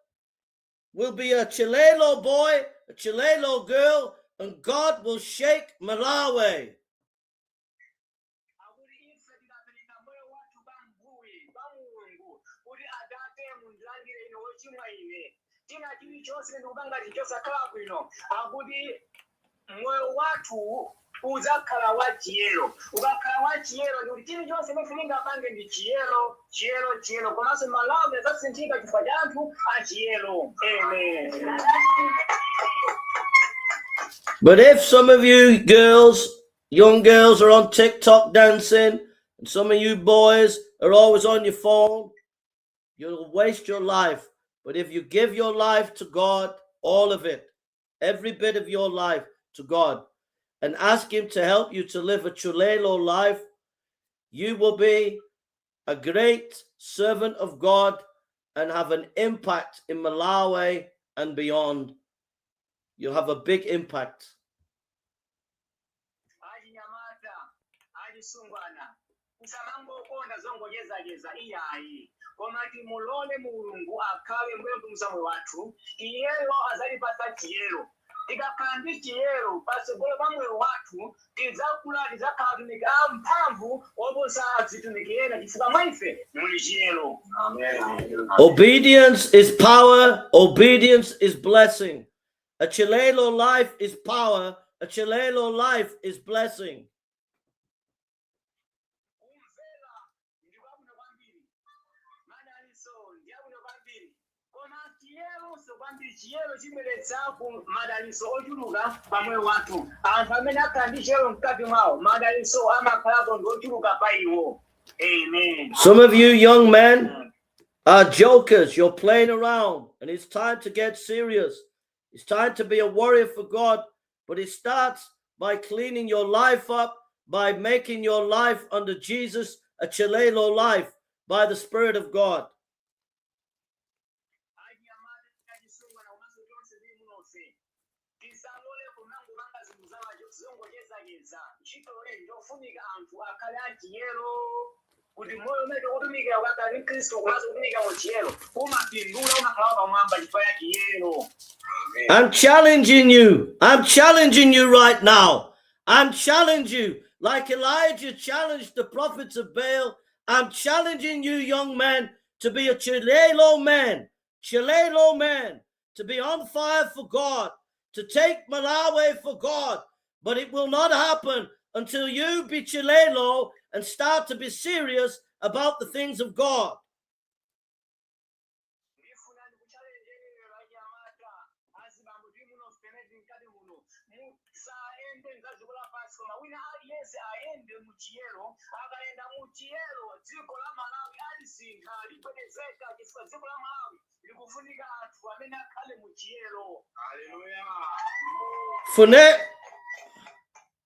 will be a chiyero boy, a chiyero girl, and God will shake Malawi. Akuti ife tikapereka moyo wathu pa mbuye, pa Mulungu, kuti atate, mundilandire ine wochimwa ine, china chilichonse ndikupanga chosakhala bwino, akuti moyo wathu udzakhala wa chiyero. Ukakhala wa chiyero, ndikuti chilichonse imene tingapange ndi chiyero, chiyero, chiyero. Komanso Malawi adzasinthika chifukwa cha anthu a chiyero. Amen. But if some of you girls, young girls, are on TikTok dancing, and some of you boys are always on your phone, you'll waste your life. But if you give your life to God, all of it, every bit of your life to God, and ask Him to help you to live a Chilelo life, you will be a great servant of God and have an impact in Malawi and beyond. You'll have a big impact. Achinyamata, achisungwana, musamangokonda zongochezacheza iyayi, koma timulole Mulungu akhale mbuye mpulumutsi moyo wathu. Iyeyo adzatipatsa chiyero. Tikakhala ndi chiyero patsogolo pa moyo wathu, tidzakula, tidzakhala atumiki amphamvu oposa azitumiki ena, chifukwa mwa ife muli chiyero. Obedience is power, obedience is blessing. A Chilelo life is power, a Chilelo life is blessing. Kumvera ndi kwabwino kwambiri, madalitso ndi abwino kwambiri, koma chiyeronso kwambiri. Chiyero chibweretsa ku madalitso ochuluka pamoyo wathu. Anthu amene akhala ndi chiyero mkati mwawo, madalitso amakhalapo ndi ochuluka pa iwo. Amen. Some of you young men are jokers. You're playing around, and it's time to get serious. It's time to be a warrior for God, but it starts by cleaning your life up, by making your life under Jesus a Chilelo life by the Spirit of God. Achinyamata, achisungwana komanso tonse tili munofe, tisalole kumangopanga zinthu zongochezacheza. Ntchitoyi ndofunika anthu akhale achiyero, kuti moyo umene tikutumikira ukakhala ndi Khristu komanso kutumikira mu chiyero umapindula, umakhala pamwamba chifukwa cha chiyero. I'm challenging you. I'm challenging you right now. I'm challenging you like Elijah challenged the prophets of Baal. I'm challenging you, young man, to be a Chilelo man, to be on fire for God, to take Malawi for God. But it will not happen until you be Chilelo and start to be serious about the things of God. Ndifuna ndikuchallenjeni lero, anyamata, azibambo tili muno pamene mkati muno, musayende mdziko lapansi, koma wina aliyense ayende muchiyero. Akayenda muchiyero, dziko la Malawi alisintha, ligwedezeka, chifukwa dziko la Malawi likufunika anthu amene akhale muchiyero. Haleluya.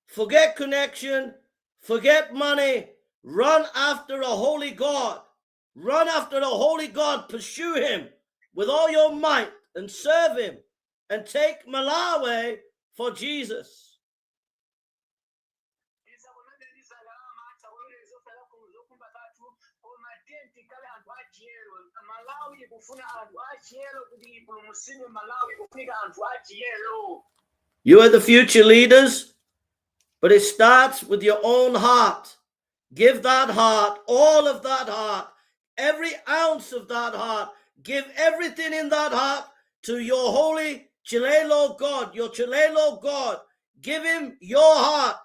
Forget connection, forget money, run after a holy God. Run after the holy God, pursue him with all your might and serve him and take Malawi for Jesus. Tisakonde ndalama, tisakonde zofuna zokhumba zathu, koma tiye tikhale anthu achiyero. Malawi ikufuna anthu achiyero kuti ipulumutsidwe. Malawi ikufunika anthu achiyero. You are the future leaders, but it starts with your own heart. Give that heart, all of that heart, every ounce of that heart. Give everything in that heart to your holy Chilelo God, your Chilelo God. Give him your heart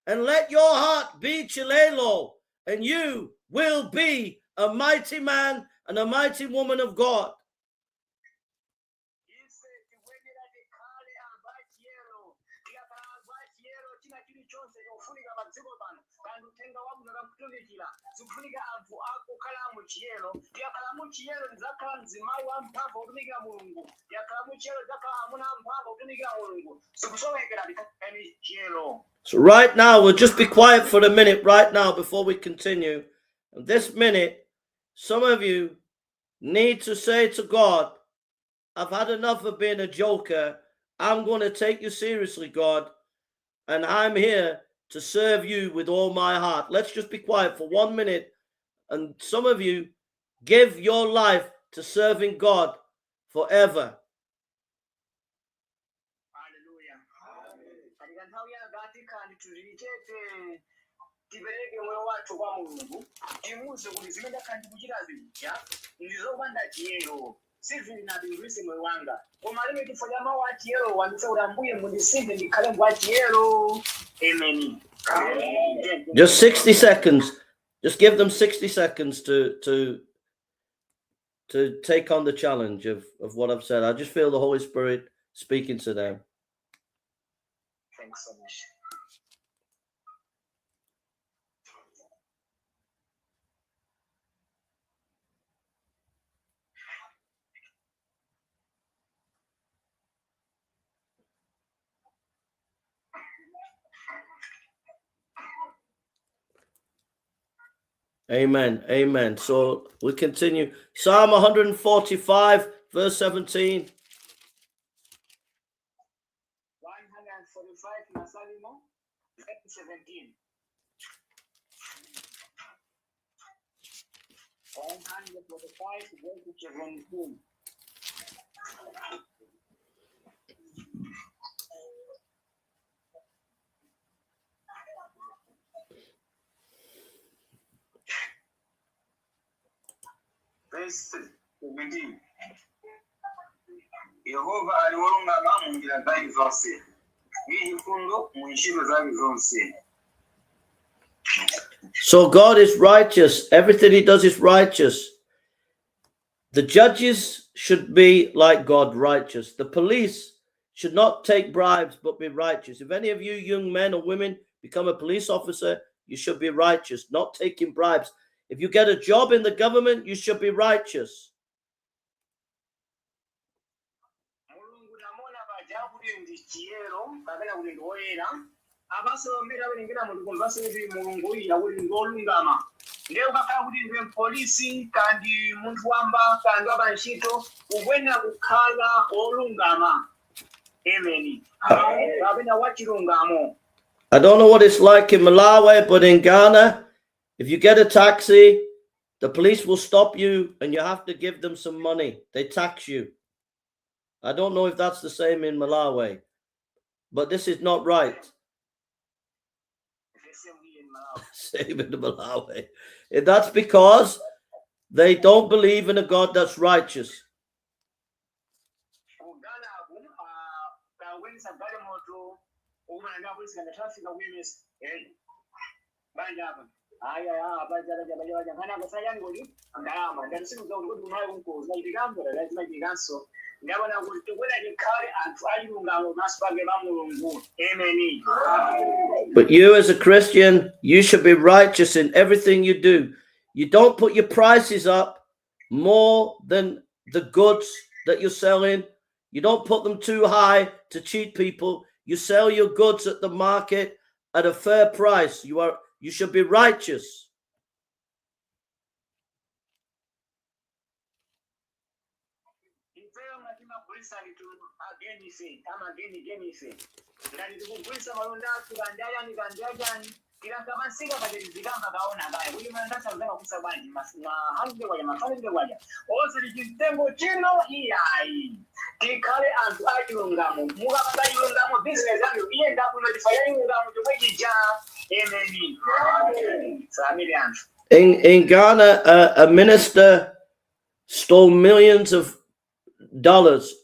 and let your heart be Chilelo, and you will be a mighty man and a mighty woman of God. Ife tikuyenera tikhale anthu achiyero. Tikakhala anthu achiyero, china chilichonse chikufunika pa dziko pano, kandi uthenga wabwino kakutumikira, zikufunika anthu akukhala muchiyero. Tikakhala muchiyero, tidzakhala mzimayi wamphamvu kutumikira Mulungu. Tikakhala muchiyero, tidzakhala amuna amphamvu kutumikira Mulungu. Zikusowekera tikhale chiyero. So, right now, we'll just be quiet for a minute right now before we continue. And this minute, some of you need to say to God, "I've had enough of being a joker. I'm going to take you seriously, God, and I'm here to serve you with all my heart." Let's just be quiet for one minute. And some of you give your life to serving God forever. Haleluya. Katika nthawi yanga tikhani tili chete, tipereke moyo wathu kwa Mulungu, timuuze kuti zimene ndakhala ndikuchita zija ndi zopanda chiyero, sizinapindulitse moyo wanga, koma lero chifukwa cha mawu achiyero wanditsa kuti, Ambuye, mundisinthe ndikhale wa chiyero. Amen. Just 60 seconds. Just give them 60 seconds to take on the challenge of what I've said. I just feel the Holy Spirit speaking to them. Thanks so much. Amen. Amen. So we continue. Psalm 145, verse 17. 145 Masalimo verse 17. 145 verse 17. Verse 17. Yehova ali wolungama mu njira zake zonse, ndi chifundo mu ntchito zake zonse. So God is righteous. Everything he does is righteous. The judges should be like God, righteous. The police should not take bribes, but be righteous. If any of you young men or women become a police officer, you should be righteous, not taking bribes. If you get a job in the government, you should be righteous. Mulungu tamona paja kuti ndi chiyero kapena kuti ndi woyera. Apanso mmene awerengera mulikumvanso kuti Mulungu uyu akuti ndi wolungama. Ndiye ukakhala kuti ndiwe mpolisi kandi munthu wamba kandi wapa ntchito, ukuyenera kukhala wolungama, ameni, kapena wachilungamo. I don't know what it's like in Malawi, but in Ghana, if you get a taxi, the police will stop you and you have to give them some money. They tax you. I don't know if that's the same in Malawi, but this is not right. The same here in Malawi. Same in Malawi. And that's because they don't believe in a God that's righteous. Ku Ghana aku kawuyendetsa galimoto ukumana ndi apolisi kana traffic akuyimisa, banja apa aya ya banja banja banja banja nkhani apa sayani kodi ndalama ndati sikuza kuti kuti kuMalawi kunko zimachitikambo dada zimachitikanso. Ndabona kuti tikwena tikhale anthu achilungamo pamaso pake pa Mulungu, ameni. But you, as a Christian, you should be righteous in everything you do. You don't put your prices up more than the goods that you're selling. You don't put them too high to cheat people. You sell your goods at the market at a fair price. You should be righteous. Ifeyo ngati timagulitsa nditu agenise amagenigenise ngati tikugulitsa malonda athu kandi ayani kandi ayani tikankamasika paja tizikamba kaona kaya kuti malonda athu akuzakakusa bwanji ma 100 kwacha ma 500 kwacha onse tichimtengo chino iyayi. Tikhale anthu achilungamo. Mukapanga chilungamo bizinesi yanu iyenda bwino chifukwa cha chilungamo chomwe chija, ameni, samire anthu. In Ghana, a minister stole millions of dollars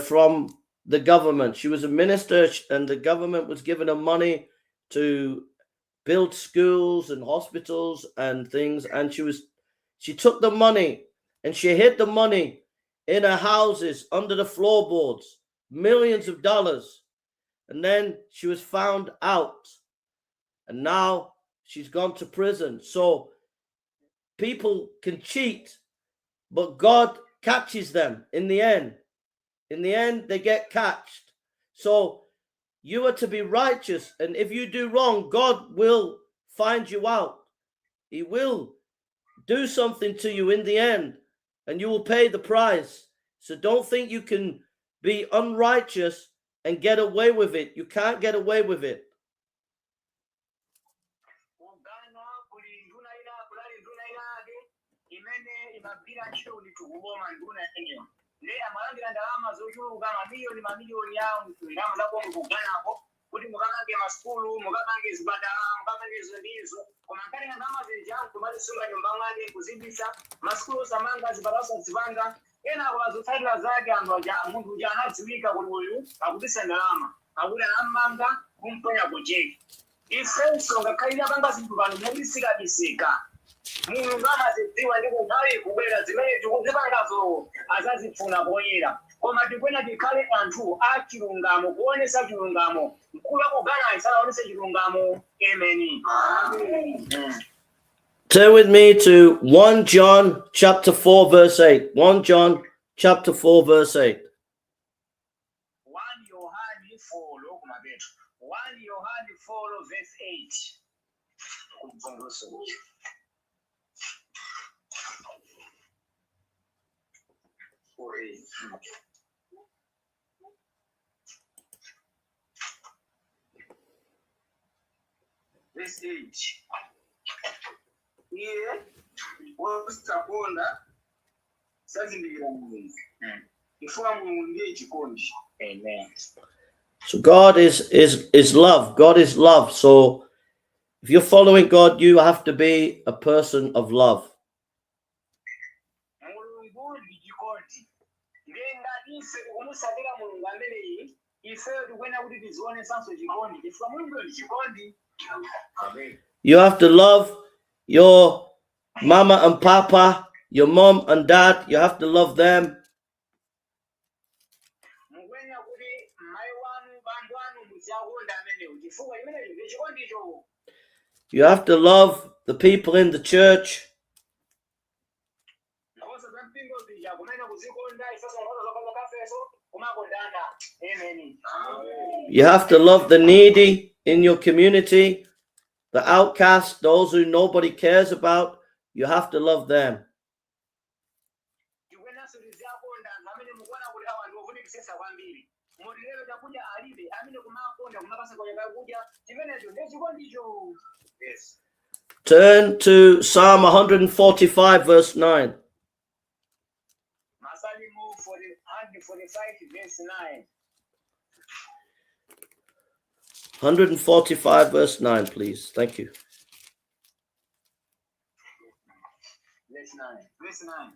from the government. She was a minister, and the government was giving her money to build schools and hospitals and things. And she took the money and she hid the money in her houses under the floorboards, millions of dollars. And then she was found out, and now she's gone to prison. So people can cheat, but God catches them in the end. In the end, they get catched. So you are to be righteous, and if you do wrong, God will find you out. He will do something to you in the end, and you will pay the price. So don't think you can be unrighteous and get away with it. You can't get away with it. Ku Ghana kuli nduna ina, kulali nduna ina ake imene imagwira ntchito kuti tikuboma. Nduna imeneyo ndi amalandira ndalama zochuluka, mamiliyoni mamiliyoni ya ndalama zaboma ku Ghanako kuti mukamange masukulu, mukamange zipatala, mukamange izo ndizo, koma nkatenga ndalama zija kumazisunga nyumba mwake, kuzibisa, masukulu osamanga, zipatala osazipanga. Kenako azotsatira zake anthu aja munthu uja anadziwika kuti uyu akubisa ndalama, akuti anamanga kumponya kujeki. Ifenso ngakhalira panga zinthu pano mobisikabisika, Mulungu amazidziwa ndipo nthawi ikubwera zimene tikuzipangazo azazifuna poyera. Koma tikwena tikhale anthu achilungamo, kuonesa chilungamo. Mkulu wa ku Ghana sanaonese chilungamo, ameni. Turn with me to 1 John chapter 4, verse 8. 1 John chapter 4, verse 8. 1 Yohani 4 kumapeto, 1 Yohani 4 verse 8 kumvumbulutso. 4, Verse 8. Iye wosakonda sazindikira Mulungu, chifukwa Mulungu ndiye chikondi. Amen. So God is love. God is love. So if you're following God, you have to be a person of love. Mulungu ndi chikondi, ndiye ngati ife tikumusatira Mulungu ameneyi, ifeyo tikuyenera kuti tizionesanso chikondi chifukwa Mulungu ndi chikondi. Amen. You have to love your mama and papa, your mom and dad. You have to love them. Mukuyenera kuti mayi wanu, bambo anu muziakonda amenewo chifukwa chimenecho ndi chikondicho. You have to love the people in the church. Nkhosa za mpingo zija kumene kuzikonda, ifeso nkhosa zopanda kafeso kumakondana. Ameni. You have to love the needy in your community, the outcast, those who nobody cares about. You have to love them. Tikuyeneranso tiziakonda anthu amene mukuona kuti awa ndi ovutikisesa kwambiri, moti lero chakudya alibe, amene kumakonda kumapasa kwa chakudya chimenecho ndi chikondicho. Yes. Turn to Psalm 145, verse 9. Masalimo 40 145 verse 9. 145, verse 9, please. Thank you. Verse 9. Verse 9.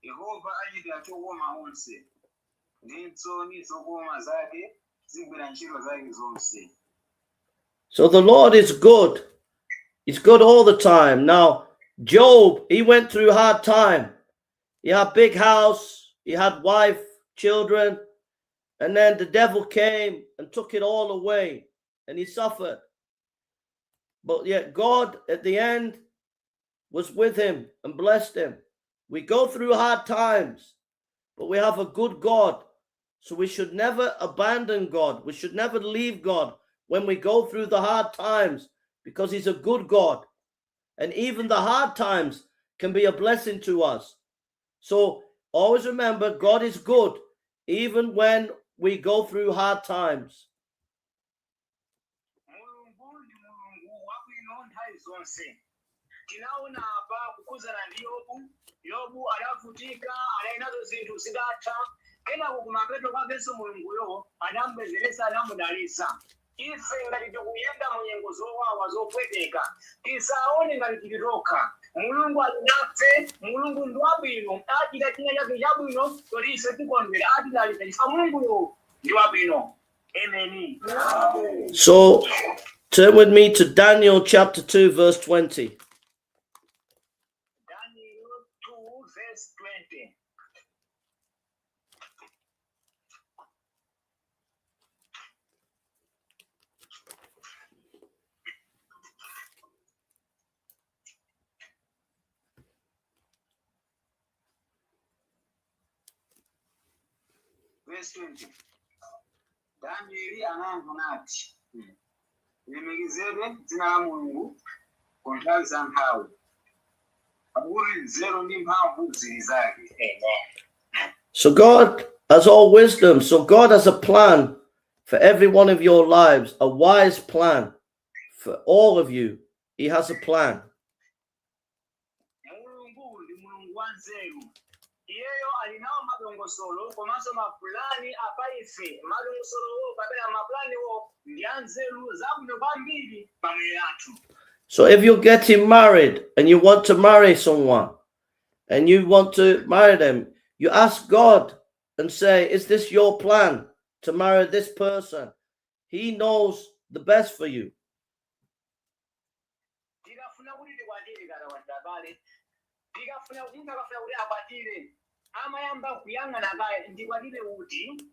Yehova achitira chokoma onse, ndi nsoni zokoma zake zigwira ntchito zake zonse. So the Lord is good. He's good all the time. Now, Job, he went through hard time. He had big house, he had wife, children, and then the devil came and took it all away, and he suffered. But yet God at the end was with him and blessed him. We go through hard times, but we have a good God. So we should never abandon God. We should never leave God when we go through the hard times, because he's a good God. And even the hard times can be a blessing to us. So always remember, God is good, even when we go through hard times. Mulungu ndi Mulungu wabwino nthawi zonse. Tinaona apa kukhudzana ndi Yobu. Yobu adavutika, adali nazo zinthu zidatha, kenako kumapeto kwakenso Mulunguyo adamubwezeretsa, adamudalitsa. Ife ngati tikuyenda mu nyengo zowawa, zopweteka, tisaone ngati tili tokha. Mulungu ali nafe. Mulungu ndi wabwino, achita china chake chabwino kuti ife tikondwera, atidalitsa chifukwa Mulunguyo ndi wabwino. Ameni. So turn with me to Daniel chapter 2, verse 20. Daniel 2 verse 20. Verse 20. Danieli anayankha nati, "Lilemekezedwe dzina la Mulungu ku nthawi za nthawi, pakuti nzeru ndi mphamvu zili zake." Amen. So God has all wisdom. So God has a plan for every one of your lives, a wise plan for all of you. He has a plan. Mulungu ndi Mulungu wa nzeru. Iyeyo ali nawo madongosolo komanso mapulani apa ife. Madongosolowo kapena mapulaniwo ndi anzeru zabwino kwambiri pamoyo yathu. So if you're getting married and you want to marry someone and you want to marry them, you ask God and say, "Is this your plan to marry this person?" He knows the best for you. Tikafuna kuti tikwatire kana wandabale, tikafuna kuti munthu akafuna kuti akwatire amayamba kuyang'ana kaye, ndikwatire kuti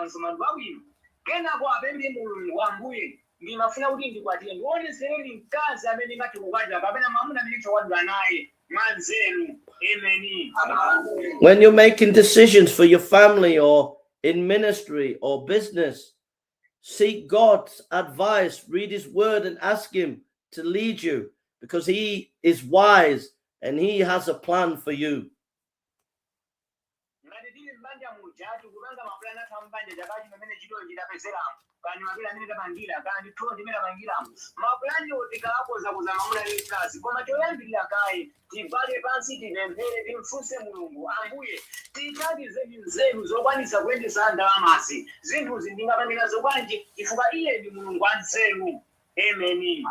msomali wabwino, kenako apemphe Mulungu, "Ambuye, ndimafuna kuti ndikwatire, ndionesereni mkazi amene ndingathe kukwatira kapena mwamuna amene ndikukwatira naye mwanzeru." Ameni. When you're making decisions for your family or in ministry or business, seek God's advice, read His word, and ask Him to lead you, because He is wise and He has a plan for you. Muja tikupanga mapulani athu ambanja chaka chino amene chitoyo chitapezeramo kani mapira amene tapangira kani thondi imene tapangiramo mapulaniwo tikawakonza kuza mamuna ndi mkazi, koma choyambirira kaye tigwade pansi, tipemphere, timfunse Mulungu, "Ambuye, tithandizeni nzeru zokwanisa kuyendesa ndalamazi, zinthuzi ndingapangira zokwanji," chifukwa iye ndi Mulungu wa nzeru. Ameni.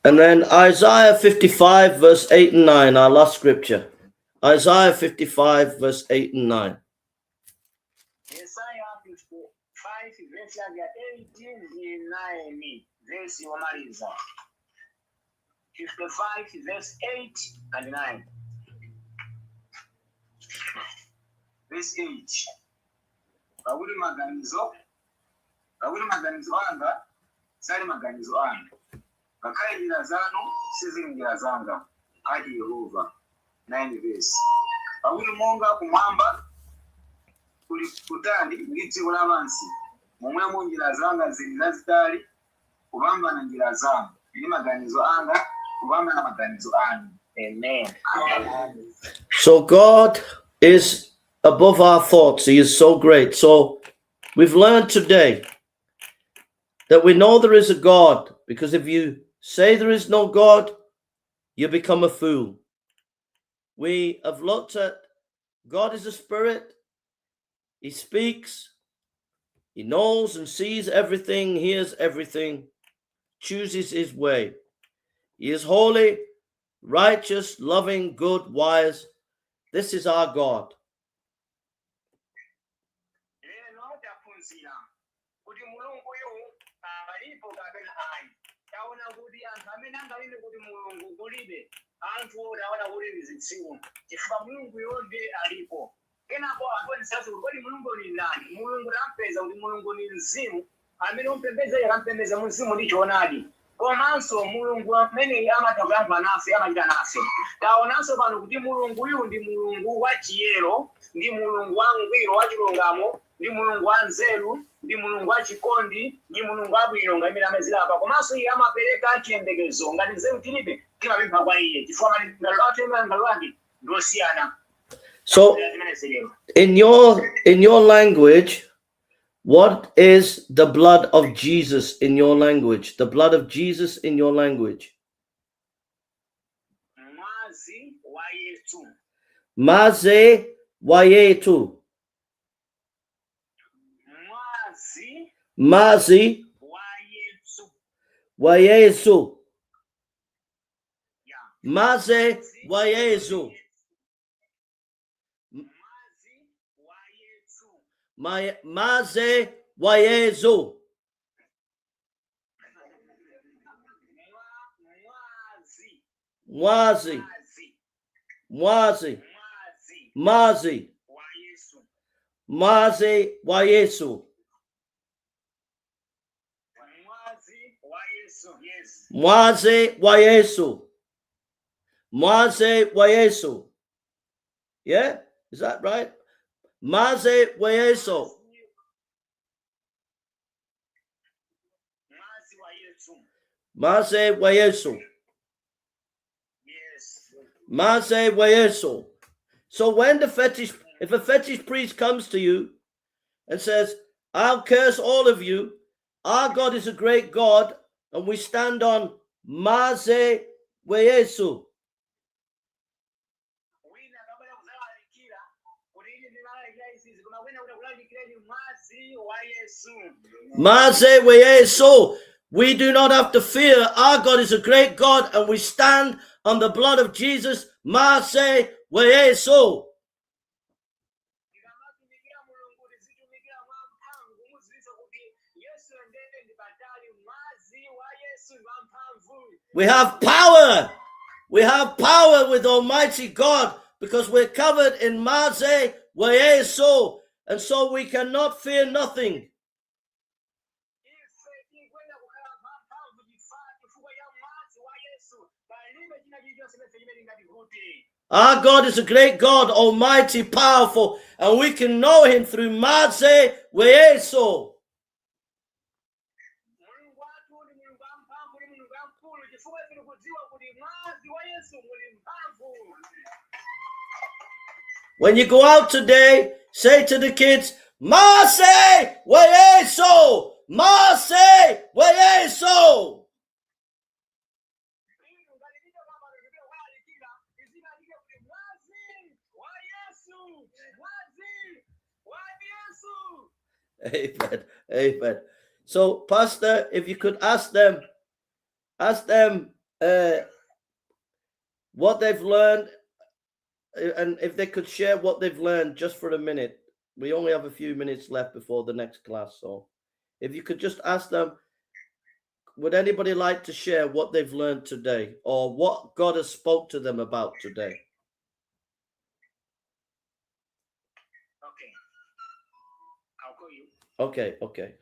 And then Isaiah 55, verse 8 and 9, our last scripture. Isaiah 55, verse 8 and 9. Yesaya 55 verse yake ya 8 ndi 9, verse yomaliza, 55 verse 8 and 9. Verse 8: Pakuti maganizo anga sali maganizo anu, ngakhale njira zanu sizili njira zanga, ati Yehova. 9 verse: Pakuti monga kumwamba kuli kutali ndi dziko lapansi, momwemo njira zanga zili zazitali kupambana njira zanu, ndi maganizo anga kupambana maganizo anu. Amen. So God is above our thoughts. He is so great. So we've learned today that we know there is a God, because if you say there is no God, you become a fool. We have looked at God is a spirit. He speaks. He knows and sees everything, hears everything, chooses his way. He is holy, righteous, loving, good, wise. This is our God. Lero taphunzira kuti Mulunguyu alipo kapena ayi. Taona kuti anthu amene anganene kuti Mulungu kulibe, anthu taona kuti ndi zitsiru, chifukwa Mulunguyo ndiye alipo. Kenako akuonesanso kuti kodi Mulungu ni ndani? Mulungu tampeza kuti Mulungu ni mzimu, amene umpembedza akampembedza mu mzimu ndi choonadi. Komanso Mulungu amene amatha kuyankhula nafe, amachita nafe. Taonanso pano kuti Mulunguyu ndi Mulungu wa chiyero, ndi Mulungu wangwiro wa chilungamo, ndi Mulungu wa nzeru, ndi Mulungu wa chikondi, ndi Mulungu wabwino ngamene amazilapa. Komanso iye amapereka chiyembekezo. Ngati nzeru tilibe, timapempha kwa iye, chifukwa malingaliro athu, malingaliro ake ndiosiyana. So zimene zilero in your language, what is the blood of Jesus in your language? The blood of Jesus in your language. Mwazi wa Yesu. Maze wayetu. Mwazi Mazi wa Yesu. Wayesu. Ya. Maze wayesu. Mwazi wa Yesu. Maze wayesu. Mwazi. Mwazi. Mwazi. Mwazi. Mwazi Mazi. wa Yesu. Maze wayesu. Mwazi wa Yesu, yes. Mwaze wayesu. Mwaze wayesu. Yeah? Is that right? Maze wayesu. Mwazi wa Yesu. Maze wayesu. Yes. Maze wayesu. So when the fetish, if a fetish priest comes to you and says, "I'll curse all of you," our God is a great God, and we stand on Maze wayesu. Wina akabwera kuzalalikira kuti ine ndimalalikira izizi, koma kwena kuti akulalikireni mwazi wa Yesu. Maze wayesu. We do not have to fear. Our God is a great God, and we stand on the blood of Jesus. Maze wayesu. Tikamatumikira Mulungu, tizitumikira mwa mphamvu, kumudziwitsa kuti Yesu ndende ndi patali, mwazi wa Yesu ndi wamphamvu. We have power. We have power with Almighty God because we're covered in Maze Wayesu. And so we cannot fear nothing. Ife tikuyenera kukhala mphamvu chifukwa cha mwazi wa Yesu. Palibe china chilichonse chimene chimene tingativute. Our God is a great God, almighty, powerful, and we can know him through Maze Wayesu. Mulungu wathu ndi Mulungu wamphamvu, ndi Mulungu wamkulu, chifukwa ife tikudziwa kuti mwazi wa Yesu muli mphamvu. When you go out today, Say to the kids, Mase Wayeso! Mase Wayeso! Inu ngati titoka pano tikukalalikira, tizilalike kuti mwazi wa Yesu, mwazi wa Yesu. Amen. Amen. So, Pastor, if you could ask them what they've learned, and if they could share what they've learned just for a minute. We only have a few minutes left before the next class. So, if you could just ask them, would anybody like to share what they've learned today or what God has spoke to them about today? Okay, I'll call you. Okay.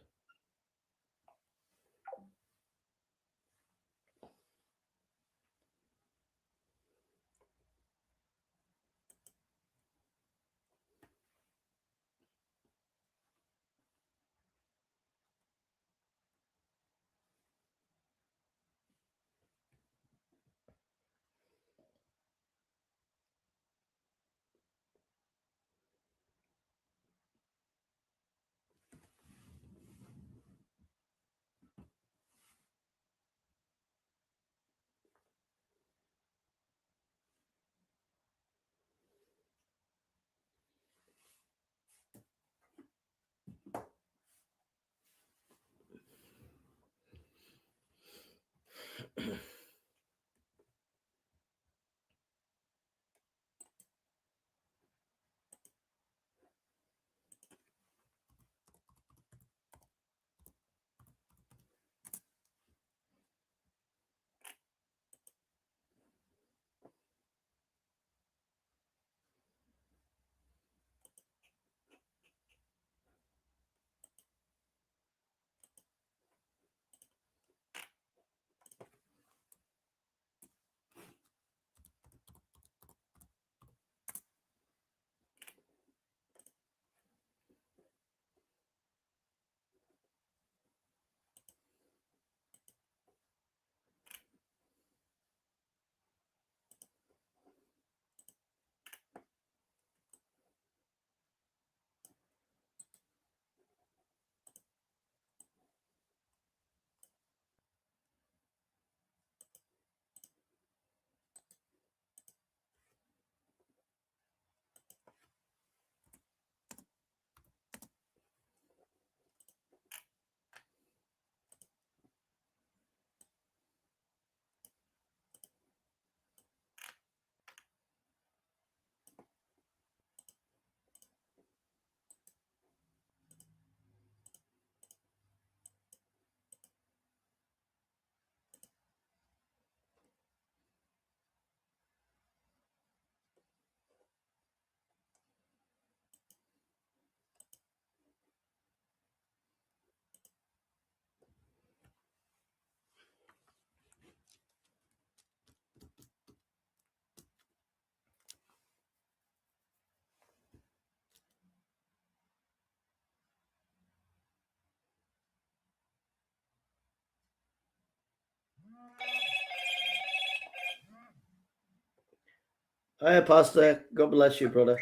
Hi, Pastor. God bless you, brother.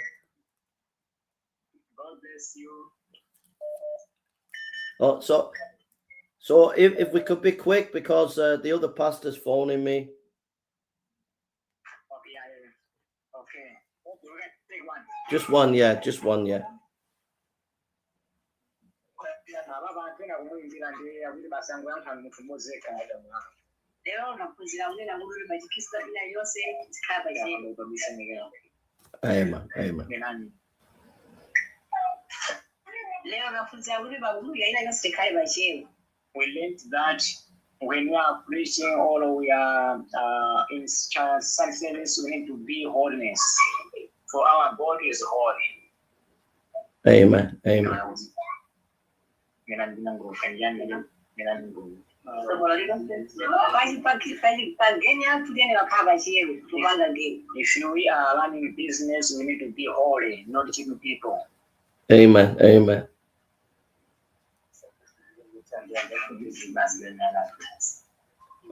God bless you. Oh, so if we could be quick because the other pastor's phoning me. Okay, yeah. Okay. Okay, we can take one. Just one, yeah. Just one, yeah. Ababa antena kumuyimbira ndi akuti basi angoyankha munthu mmodzi yekha. Lero unaphunzira kunena kuti pachikhristu ina yonse zikhala pachiyero. Amen. Amen. Nenani. Lero unaphunzira kuti pakumulira ina yonse tikhale pachiyero. We learned that when we are preaching or we are in some service, we need to be holiness, for our God is holy. Amen. Amen. Pageni athu tiyene wakhala pachiyero kupanga geni. If we are running business, we need to be holy, not cheating people. Amen. Amen.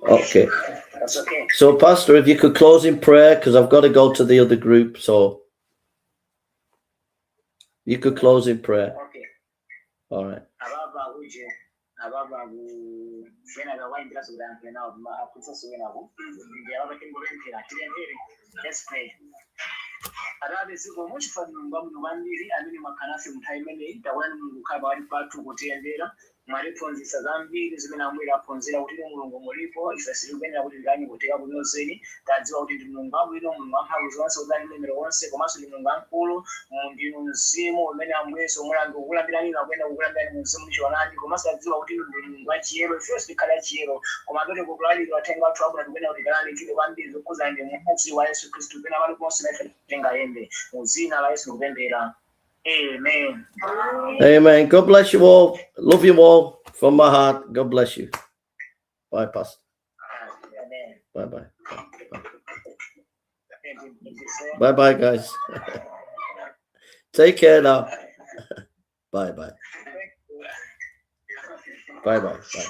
Okay. That's okay. So, Pastor, if you could close in prayer, because I've got to go to the other group. So, You could close in prayer. Okay. All right. Ababa kuje ababa ku wena kawayimbiraso kuti anthu enawo aphunzitsanso wenako ndi ababa tingopemphera tipemphere. Let's pray. Atate, zikomo chifukwa Mulungu wabwino kwambiri amene mwakhala nafe munthawi imeneyi. Takuonani Mulungu kukhala pakati pathu kutiyendera. Mwatiphunzitsa zambiri zimene amwera aphunzira kuti inu Mulungu mulipo, ife sitikuyenera kuti tikani kutika kunyozeni. Tadziwa kuti ndi Mulungu wabwino, Mulungu wamphamvu zonse, kuti mlemero wonse, komanso ndi Mulungu wamkulu. Ndinu mzimu umene ambuyeso mulambi kukulambirani akuyenda kukulambirani mu mzimu ndi choonadi. Komanso tadziwa kuti inu ndi Mulungu wachiyero, ifenso tikhala achiyero, koma pete kukulalikira uthenga wathu wabwino tikuyenda kuti tikalalikire kwambiri zokhudzana ndi mwazi wa Yesu Khristu pena paliponse nafe tingayende. Mu dzina la Yesu kupemphera, amen. Amen. God bless you all. Love you all from my heart. God bless you. Bye, Pastor. Amen. Bye bye. Thank you. Bye bye, guys. Take care now. Bye bye. Bye bye. Bye.